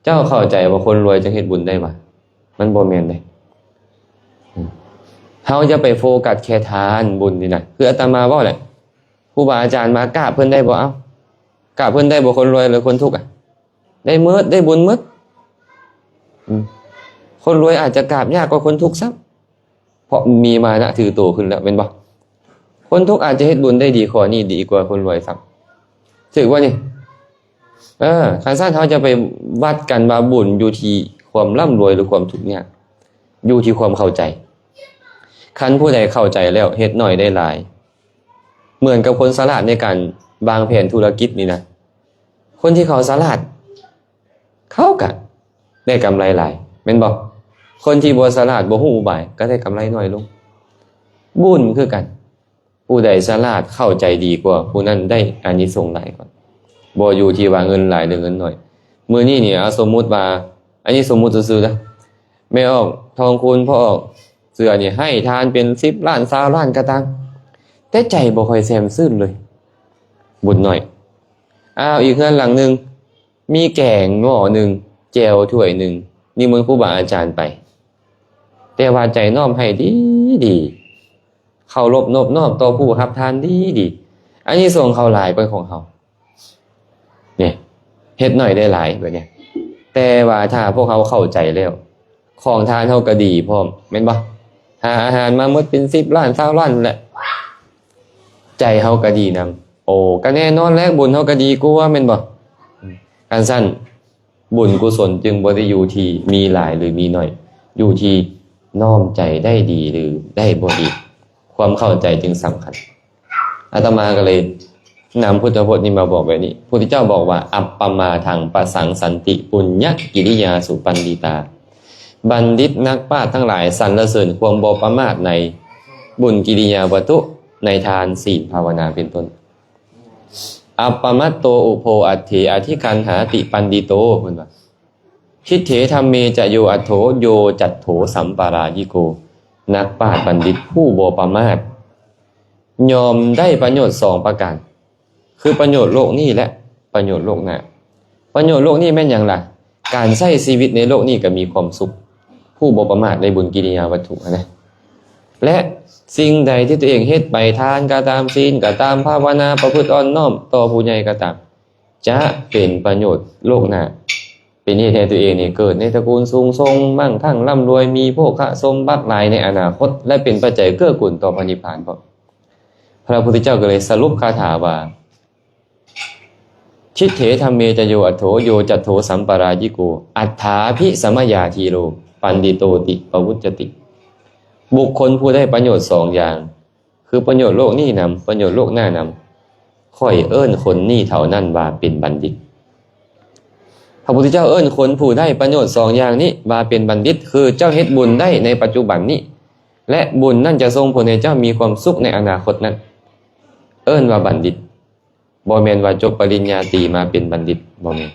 ເຈົ້າເຂົ້າໃຈວ່າຄົນລວຍຈຶ່ງເຮັດບຸນໄດ້ຫວາ? ມັນບໍ່ແມ່ນເດ້. ເຮົາຢ່າໄປໂຟກັສແຄ່ທານບຸນນີ້ນະ, ຄືອາດຕະມາເວົ້າແຫຼະ, ຄູບາອາຈານມາກາບເພິ່ນໄດ້ບໍ່? ເອົ້າ ກາບເພິ່ນໄດ້ບໍ່ ຄົນລວຍ ຫຼື ຄົນທຸກອະ? ໄດ້ໝົດ, ໄດ້ບຸນໝົດ. ອືມ ຄົນລວຍອາດຈະກາບຍາກກວ່າຄົນທຸກຊ້ຳ, ເພາະມີມານະຖືໂຕຂຶ້ນແລ້ວ ແມ່ນບໍ່? ຄົນທຸກອາດຈະເຮັດບຸນໄດ້ດີ ຂໍ້ນີ້ດີກວ່າຄົນລວຍຊ້ຳ, ຖືກບໍ່ນີ້? ເອີ ຄັນຊັ້ນເຮົາຈະໄປວັດກັນວ່າບຸນຢູ່ທີ່ຄວາມລ່ຳລວຍ ຫຼື ຄວາມທຸກຍາກ, ຢູ່ທີ່ຄວາມເຂົ້າໃຈ. ຄັນຜູ້ໃດເຂົ້າໃຈແລ້ວ ເຮັດໜ້ອຍໄດ້ຫຼາຍ, ເໝືອນກັບຄົນສະຫຼາດໃນການວາງແຜນທຸລະກິດນີ້ນະ, ຄົນທີ່ເຂົາສະຫຼາດ ເຂົາກະໄດ້ກຳໄລຫຼາຍ ແມ່ນບໍ່? ຄົນທີ່ບໍ່ສະຫຼາດ ບໍ່ຮູ້ອຸບາຍ ກໍໄດ້ກຳໄລໜ້ອຍລົງ. ບຸນຄືກັນ, ຜູ້ໃດສະຫຼາດເຂົ້າໃຈດີກວ່າ ຜູ້ນັ້ນໄດ້ອານິສົງຫຼາຍກວ່າ, ບໍ່ຢູ່ທີ່ວ່າເງິນຫຼາຍ ຫຼື ເງິນໜ້ອຍ. ມື້ນີ້ນີ້ ເອົາ ສົມມຸດວ່າ, ອັນນີ້ສົມມຸດຊື່ໆນະ, ແມ່ອອກທອງຄູນ ພໍ່ອອກເສືອນີ້ ໃຫ້ທານເປັນສິບລ້ານ ຊາວລ້ານກໍຕາມ, ແຕ່ໃຈບໍ່ຄ່ອຍແຊ່ມຊື່ນເລີຍ, ບຸນໜ້ອຍ. ອ້າວ ອີກເຮືອນຫຼັງໜຶ່ງ ມີແກງໝໍ້ໜຶ່ງ ແຈ່ວຖ້ວຍໜຶ່ງ ນິມົນຄູບາອາຈານໄປ ແຕ່ວ່າໃຈນ້ອມໃຫ້ດີໆ ເຄົາລົບນອບນ້ອມຕໍ່ຜູ້ຮັບທານດີໆ ອານິສົງເຂົາຫຼາຍກວ່າຂອງເຮົາ. ນີ້ ເຮັດໜ້ອຍໄດ້ຫຼາຍແບບນີ້ ແຕ່ວ່າຖ້າພວກເຮົາເຂົ້າໃຈແລ້ວ ຂອງທານເຮົາກໍດີພ້ອມ ແມ່ນບໍ່? ຫາອາຫານມາໝົດເປັນສິບລ້ານ ຊາວລ້ານແຫຼະ ໃຈເຮົາກໍດີນຳ. ໂອ້ ກໍແນ່ນອນແຫຼະ ບຸນເຮົາກໍດີກວ່າ ແມ່ນບໍ່? ຄັນຊັ້ນ ບຸນກຸສົນຈຶ່ງບໍ່ໄດ້ຢູ່ທີ່ມີຫຼາຍຫຼືມີໜ້ອຍ ຢູ່ທີ່ນ້ອມໃຈໄດ້ດີຫຼືໄດ້ບໍ່ດີ ຄວາມເຂົ້າໃຈຈຶ່ງສຳຄັນ. ອາດຕະມາກໍເລີຍນຳພຸດທະພົດນີ້ມາບອກແບບນີ້ ພຸດທະເຈົ້າບອກວ່າ ອັບປະມາທັງປະສັງສັນຕິ ປຸນຍະກິລິຍາສຸປັນດິຕາ ບັນດິດນັກປາດທັງຫຼາຍສັນລະເສີນຄວາມບໍ່ປະໝາດໃນບຸນກິລິຍາວັດຖຸ ໃນທານ ສີນ ພາວະນາ ເປັນຕົ້ນ. ອັບປະມາດໂຕ ອຸໂພ ອັດເຖ ອະທິຄັນຫາຕິ ປັນດິໂຕ ເພິ່ນວ່າ ທິດເຖ ທຳເມ ຈະ ໂຍ ອັດໂຖ ໂຍ ຈັດໂຖ ສຳປະລາຍິໂກ ນັກປາດບັນດິດຜູ້ບໍ່ປະໝາດ ຍ່ອມໄດ້ປະໂຫຍດສອງປະການ ຄືປະໂຫຍດໂລກນີ້ ແລະ ປະໂຫຍດໂລກໜ້າ. ປະໂຫຍດໂລກນີ້ແມ່ນຫຍັງລະ? ການໃຊ້ຊີວິດໃນໂລກນີ້ກໍມີຄວາມສຸກ ຜູ້ບໍ່ປະໝາດໃນບຸນກິລິຍາວັດຖຸຫັ້ນນະ ແລະ ສິ່ງໃດທີ່ຕົວເອງເຮັດໄປ ທານກໍຕາມ ສີນກໍຕາມ ພາວະນາ ປະພຶດອ່ອນນ້ອມຕໍ່ຜູ້ໃຫຍ່ກໍຕາມ ຈະເປັນປະໂຫຍດໂລກໜ້າ ເປັນເຫດໃຫ້ຕົວເອງນີ້ເກີດໃນຕະກູນສູງສົ່ງ ມັ່ງຄັ່ງ ລ່ຳລວຍ ມີໂພຄະສົມບັດຫຼາຍໃນອະນາຄົດ ແລະ ເປັນປັດໄຈເກື້ອກູນຕໍ່ພະນິບພານພ້ອມ. ພະພຸດທະເຈົ້າກໍເລີຍສະຫຼຸບຄາຖາວ່າ ທິດເຖ ທຳເມ ຈະ ໂຍ ອັດໂຖ ໂຍ ຈັດໂຖ ສຳປະລາຍິໂກ ອັດຖາພິສະມະຍາທີໂລ ປັນດິໂຕ ຕິ ປະວຸດຈະຕິ ບຸກຄົນຜູ້ໄດ້ປະໂຫຍດສອງຢ່າງ ຄືປະໂຫຍດໂລກນີ້ນຳ ປະໂຫຍດໂລກໜ້ານຳ ຂ້ອຍເອີ້ນຄົນນີ້ເທົ່ານັ້ນວ່າເປັນບັນດິດ. ພະພຸດທະເຈົ້າເອີ້ນຄົນຜູ້ໄດ້ປະໂຫຍດສອງຢ່າງນີ້ວ່າເປັນບັນດິດ ຄືເຈົ້າເຮັດບຸນໄດ້ໃນປັດຈຸບັນນີ້ ແລະ ບຸນນັ້ນຈະສົ່ງຜົນໃຫ້ເຈົ້າມີຄວາມສຸກໃນອະນາຄົດນັ້ນ ເອີ້ນວ່າບັນດິດ. ບໍ່ແມ່ນວ່າຈົບປະລິນຍາຕີມາເປັນບັນດິດ ບໍ່ແມ່ນ.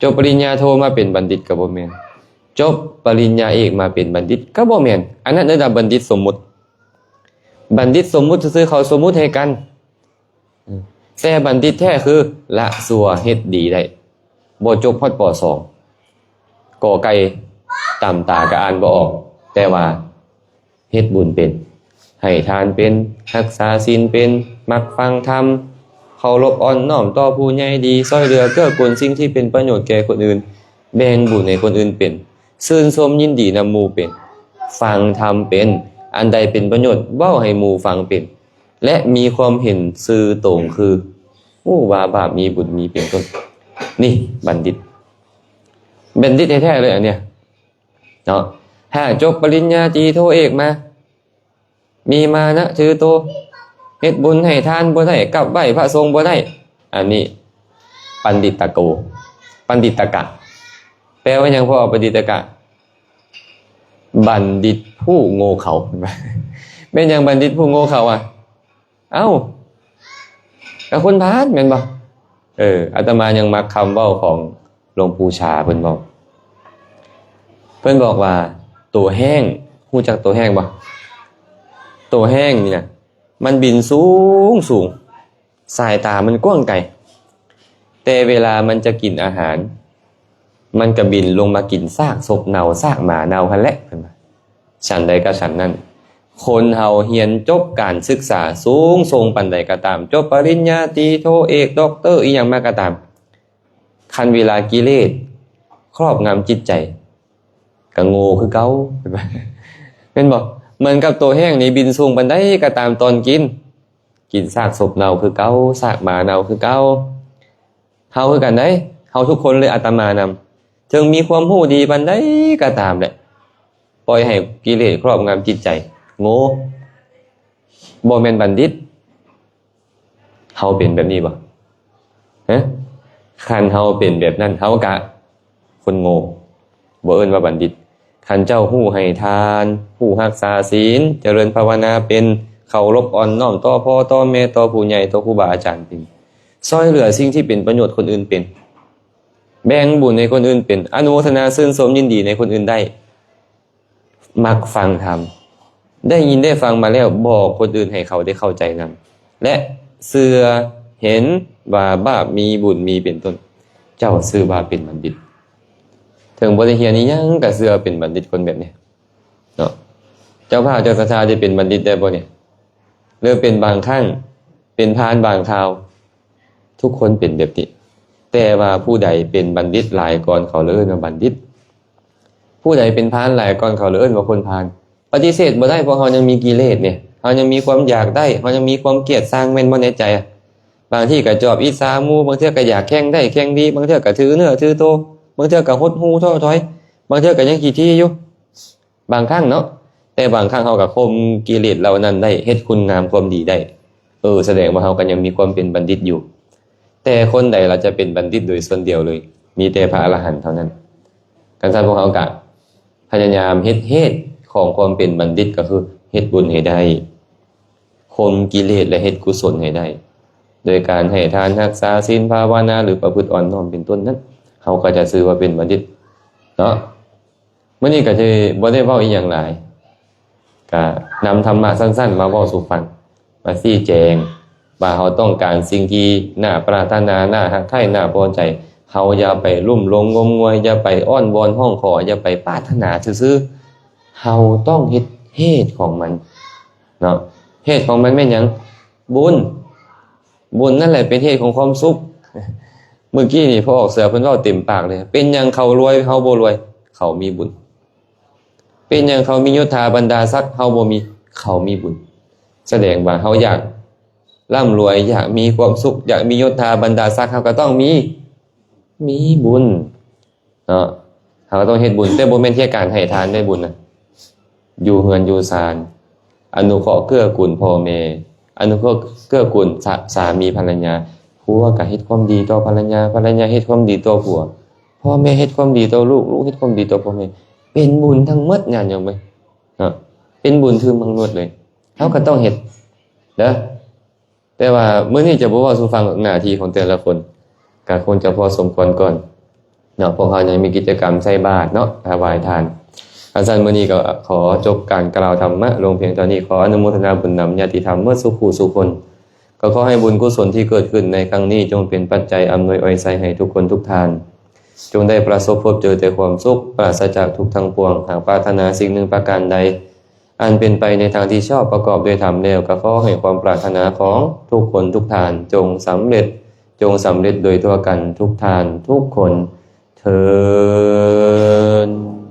ຈົບປະລິນຍາໂທມາເປັນບັນດິດກໍບໍ່ແມ່ນ. ຈົບປະລິນຍາເອກມາເປັນບັນດິດກໍບໍ່ແມ່ນ. ອັນນັ້ນເອີ້ນວ່າບັນດິດສົມມຸດ. ບັນດິດສົມມຸດຊື່ໆ ເຂົາສົມມຸດໃຫ້ກັນ. ແຕ່ບັນດິດແທ້ຄືລະຊົ່ວເຮັດດີໄດ້. ບໍ່ຈົບຮອດ ປໍສອງ ກໍໄກ່ຕຳຕາກໍອ່ານບໍ່ອອກ ແຕ່ວ່າ ເຮັດບຸນເປັນ, ໃຫ້ທານເປັນ, ຮັກສາສິນເປັນ, ມັກຟັງທຳ, ເຄົາລົບອ່ອນນ້ອມຕໍ່ຜູ້ໃຫຍ່ດີ, ຊ່ອຍເຫຼືອເກື້ອກູນສິ່ງທີ່ເປັນປະໂຫຍດແກ່ຄົນອື່ນ, ແບ່ງບຸນໃຫ້ຄົນອື່ນເປັນ, ຊື່ນຊົມຍິນດີນຳໝູ່ເປັນ, ຟັງທຳເປັນ, ອັນໃດເປັນປະໂຫຍດເວົ້າໃຫ້ໝູ່ຟັງເປັນ ແລະ ມີຄວາມເຫັນຊື່ຕົງຄື ຮູ້ວ່າບາບມີບຸນມີເປັນຕົ້ນ. ນີ້ບັນດິດ, ບັນດິດແທ້ໆເລີຍອັນເນີ້ຍ. ເນາະ ຫາຈົບປະລິນຍາຕີໂທເອກມາ ມີມານະຖືໂຕ ເຮັດບຸນໃຫ້ທານບໍ່ໄດ້ ກັບໄຫວ້ພະສົງບໍ່ໄດ້ ອັນນີ້ປັນດິດຕະໂກ ປັນດິດຕະກະ. ແປວ່າຫຍັງ ພໍ່? ປັນດິດຕະກະ ບັນດິດຜູ້ໂງ່ເຂົາ. ແມ່ນຫຍັງບັນດິດຜູ້ໂງ່ເຂົາອະ? ເອົ້າ ກໍຄົນພານແມ່ນບໍ່? ເອີ ອາດຕະມາຍັງມັກຄຳເວົ້າຂອງຫຼວງປູ່ຊາ ເພິ່ນບອກ ເພິ່ນບອກວ່າ ໂຕແຮ້ງ ຮູ້ຈັກໂຕແຮ້ງບໍ່? ໂຕແຮ້ງນີ້ນະ ມັນບິນສູງໆ ສາຍຕາມັນກວ້າງໄກ ແຕ່ເວລາມັນຈະກິນອາຫານ ມັນກະບິນລົງມາກິນຊາກສົບເນົ່າ ຊາກໝາເນົ່າຫັ້ນແຫຼະ ເພິ່ນວ່າ. ສັນໃດກໍສັນນັ້ນ, ຄົນເຮົາຮຽນຈົບການສຶກສາສູງສົ່ງປານໃດກໍຕາມ, ຈົບປະລິນຍາຕີ ໂທເອກ ດັອກເຕີ ອີ່ຫຍັງມາກໍຕາມ, ຄັນເວລາກິເລດຄອບງຳຈິດໃຈ ກໍໂງ່ຄືເກົ່າ ແມ່ນບໍ່? ເໝືອນກັບໂຕແຮ້ງນີ້ ບິນສູງປານໃດກໍຕາມ, ຕອນກິນ ກິນຊາກສົບເນົ່າຄືເກົ່າ, ຊາກໝາເນົ່າຄືເກົ່າ. ເຮົາຄືກັນເດ້, ເຮົາທຸກຄົນເລີຍ ອາດຕະມານຳ, ເຖິງມີຄວາມຮູ້ດີປານໃດກໍຕາມແຫຼະ, ປ່ອຍໃຫ້ກິເລດຄອບງຳຈິດໃຈ, ໂງ່, ບໍ່ແມ່ນບັນດິດ. ເຮົາເປັນແບບນີ້ບໍ່? ຮະ? ຄັນເຮົາເປັນແບບນັ້ນ, ເຮົາກະຄົນໂງ່, ບໍ່ເອີ້ນວ່າບັນດິດ. ຄັນເຈົ້າຮູ້ໃຫ້ທານ, ຮູ້ຮັກສາສິນ, ຈະເລີນພາວະນາເປັນ, ເຄົາລົບອ່ອນນ້ອມຕໍ່ພໍ່ຕໍ່ແມ່, ຕໍ່ຜູ້ໃຫຍ່, ຕໍ່ຄູບາອາຈານເປັນ, ຊ່ອຍເຫຼືອສິ່ງທີ່ເປັນປະໂຫຍດຄົນອື່ນເປັນ, ແບ່ງບຸນໃຫ້ຄົນອື່ນເປັນ, ອະນຸໂມທະນາຊື່ນຊົມຍິນດີໃນຄົນອື່ນໄດ້, ມັກຟັງທຳ, ໄດ້ຍິນໄດ້ຟັງມາແລ້ວ ບອກຄົນອື່ນໃຫ້ເຂົາໄດ້ເຂົ້າໃຈນຳ ແລະ ເຊື່ອ ເຫັນວ່າບາບມີບຸນມີເປັນຕົ້ນ, ເຈົ້າຊື່ວ່າເປັນບັນດິດ. ເຖິງບໍ່ໄດ້ຮຽນອີ່ຫຍັງກໍເຊື່ອເປັນບັນດິດຄົນແບບນີ້ເນາະ. ເຈົ້າພາບເຈົ້າສັດທາໄດ້ເປັນບັນດິດໄດ້ບໍ່ນີ້? ຫຼືເປັນບາງຄັ້ງ, ເປັນພານບາງຄາວ? ທຸກຄົນເປັນແບບນີ້, ແຕ່ວ່າຜູ້ໃດເປັນບັນດິດຫຼາຍກ່ອນເຂົາ ເລີຍເອີ້ນວ່າບັນດິດ. ຜູ້ໃດເປັນພານຫຼາຍກ່ອນເຂົາ ເລີຍເອີ້ນວ່າຄົນພານ. ປະຕິເສດບໍ່ໄດ້, ເພາະເຮົາຍັງມີກິເລດນີ້, ເຮົາຍັງມີຄວາມຢາກໄດ້, ເຮົາຍັງມີຄວາມກຽດຊັງ ແມ່ນບໍ່ໃນໃຈ? ບາງທີກໍຈອບອິດສາໝູ່, ບາງເທື່ອກໍຢາກແຂ່ງໄດ້ແຂ່ງດີ, ບາງເທື່ອກໍຖືເນື້ອຖືໂຕ, ບາງເທື່ອກໍຫົດຫູ້ທໍ້ຖອຍ, ບາງເທື່ອກໍຍັງຂີ້ຖີ່ຢູ່ ບາງຄັ້ງເນາະ. ແຕ່ບາງຄັ້ງເຮົາກໍຂົ່ມກິເລດເຫຼົ່ານັ້ນໄດ້, ເຮັດຄຸນງາມຄວາມດີໄດ້, ເອີ ສະແດງວ່າເຮົາກໍຍັງມີຄວາມເປັນບັນດິດຢູ່. ແຕ່ຄົນໃດລະຈະເປັນບັນດິດໂດຍສ່ວນດຽວເລີຍ? ມີແຕ່ພະອະລະຫັນເທົ່ານັ້ນ. ຄັນຊັ້ນພວກເຮົາກະພະຍາຍາມເຮັດເຫດຂອງຄວາມເປັນບັນດິດ, ກໍຄືເຮັດບຸນໃຫ້ໄດ້, ຂົ່ມກິເລດ ແລະ ເຮັດກຸສົນໃຫ້ໄດ້, ໂດຍການໃຫ້ທານ, ຮັກສາສິນ, ພາວະນາ ຫຼື ປະພຶດອ່ອນນ້ອມເປັນຕົ້ນນັ້ນ, ເຮົາກໍຈະຊື່ວ່າເປັນບັນດິດເນາະ. ມື້ນີ້ກໍຊິບໍ່ໄດ້ເວົ້າອີ່ຫຍັງຫຼາຍ, ກະນຳທຳມະສັ້ນໆມາເວົ້າສູ່ຟັງ, ມາຊີ້ແຈງວ່າເຮົາຕ້ອງການສິ່ງທີ່ໜ້າປາດຖະໜາ, ໜ້າຮັກໃຄ, ໜ້າພໍໃຈ. ເຮົາຢ່າໄປລຸ່ມຫຼົງງົມງວາຍ, ຢ່າໄປອ້ອນວອນຮ້ອງຂໍ, ຢ່າໄປປາດຖະໜາຊື່ໆ. ເຮົາຕ້ອງເຮັດເຫດຂອງມັນເນາະ. ເຫດຂອງມັນແມ່ນຫຍັງ? ບຸນ. ບຸນນັ້ນແຫຼະເປັນເຫດຂອງຄວາມສຸກ. ມື້ກີ້ນີ້ພໍ່ອອກເສືອເພິ່ນເວົ້າເຕັມປາກເລີຍ, ເປັນຫຍັງເຂົາລວຍ ເຮົາບໍ່ລວຍ? ເຂົາມີບຸນ. ເປັນຫຍັງເຂົາມີຍົດຖາບັນດາສັກ ເຮົາບໍ່ມີ? ເຂົາມີບຸນ. ສະແດງວ່າເຮົາຢາກລ່ຳລວຍ, ຢາກມີຄວາມສຸກ, ຢາກມີຍົດຖາບັນດາສັກ, ເຮົາກໍຕ້ອງມີ, ມີບຸນເນາະ. ເຮົາກໍຕ້ອງເຮັດບຸນ, ແຕ່ບໍ່ແມ່ນແຄ່ການໃຫ້ທານໄດ້ບຸນນະ, ຢູ່ເຮືອນຢູ່ຊານ, ອະນຸເຄາະເກື້ອກູນພໍ່ແມ່, ອະນຸເຄາະເກື້ອກູນສາ ສາມີພັນລະຍາ, ຜົວກໍເຮັດຄວາມດີຕໍ່ພັນລະຍາ, ພັນລະຍາເຮັດຄວາມດີຕໍ່ຜົວ, ພໍ່ແມ່ເຮັດຄວາມດີຕໍ່ລູກ, ລູກເຮັດຄວາມດີຕໍ່ພໍ່ແມ່, ເປັນບຸນທັງໝົດ ຍາດໂຍມເອີຍເນາະ, ເປັນບຸນຖືກໝາກໜວດເລີຍ. ເຮົາກໍຕ້ອງເຮັດເດີ. ແຕ່ວ່າມື້ນີ້ຈະບໍ່ເວົ້າສູ່ຟັງໜ້າທີ່ຂອງແຕ່ລະຄົນ, ກໍຄົງຈະພໍສົມຄວນກ່ອນເນາະ. ພວກເຮົາຍັງມີກິດຈະກຳໃສ່ບາດເນາະ, ຖວາຍທານ. ຄັນຊັ້ນ ມື້ນີ້ກໍຂໍຈົບການກ່າວທຳມະລົງພຽງເທົ່ານີ້. ຂໍອະນຸໂມທະນາບຸນນຳຍາດຕິທຳໝົດສູ່ຜູ້ສູ່ຄົນ. ກໍຂໍໃຫ້ບຸນກຸສົນທີ່ເກີດຂຶ້ນໃນຄັ້ງນີ້ ຈົ່ງເປັນປັດໄຈອຳນວຍອວຍໄຊໃຫ້ທຸກຄົນທຸກທ່ານ, ຈົ່ງໄດ້ປະສົບພົບເຈີແຕ່ຄວາມສຸກ, ປາສະຈາກທຸກທັງປວງ. ຫາກປາດຖະໜາສິ່ງໜຶ່ງປະການໃດ ອັນເປັນໄປໃນທາງທີ່ຊອບປະກອບດ້ວຍທຳແລ້ວ, ກໍຂໍໃຫ້ຄວາມປາດຖະໜາຂອງທຸກຄົນທຸກທ່ານ ຈົ່ງສຳເລັດ, ຈົ່ງສຳເລັດໂດຍທົ່ວກັນທຸກທ່ານທຸກຄົນເທີ້ນ.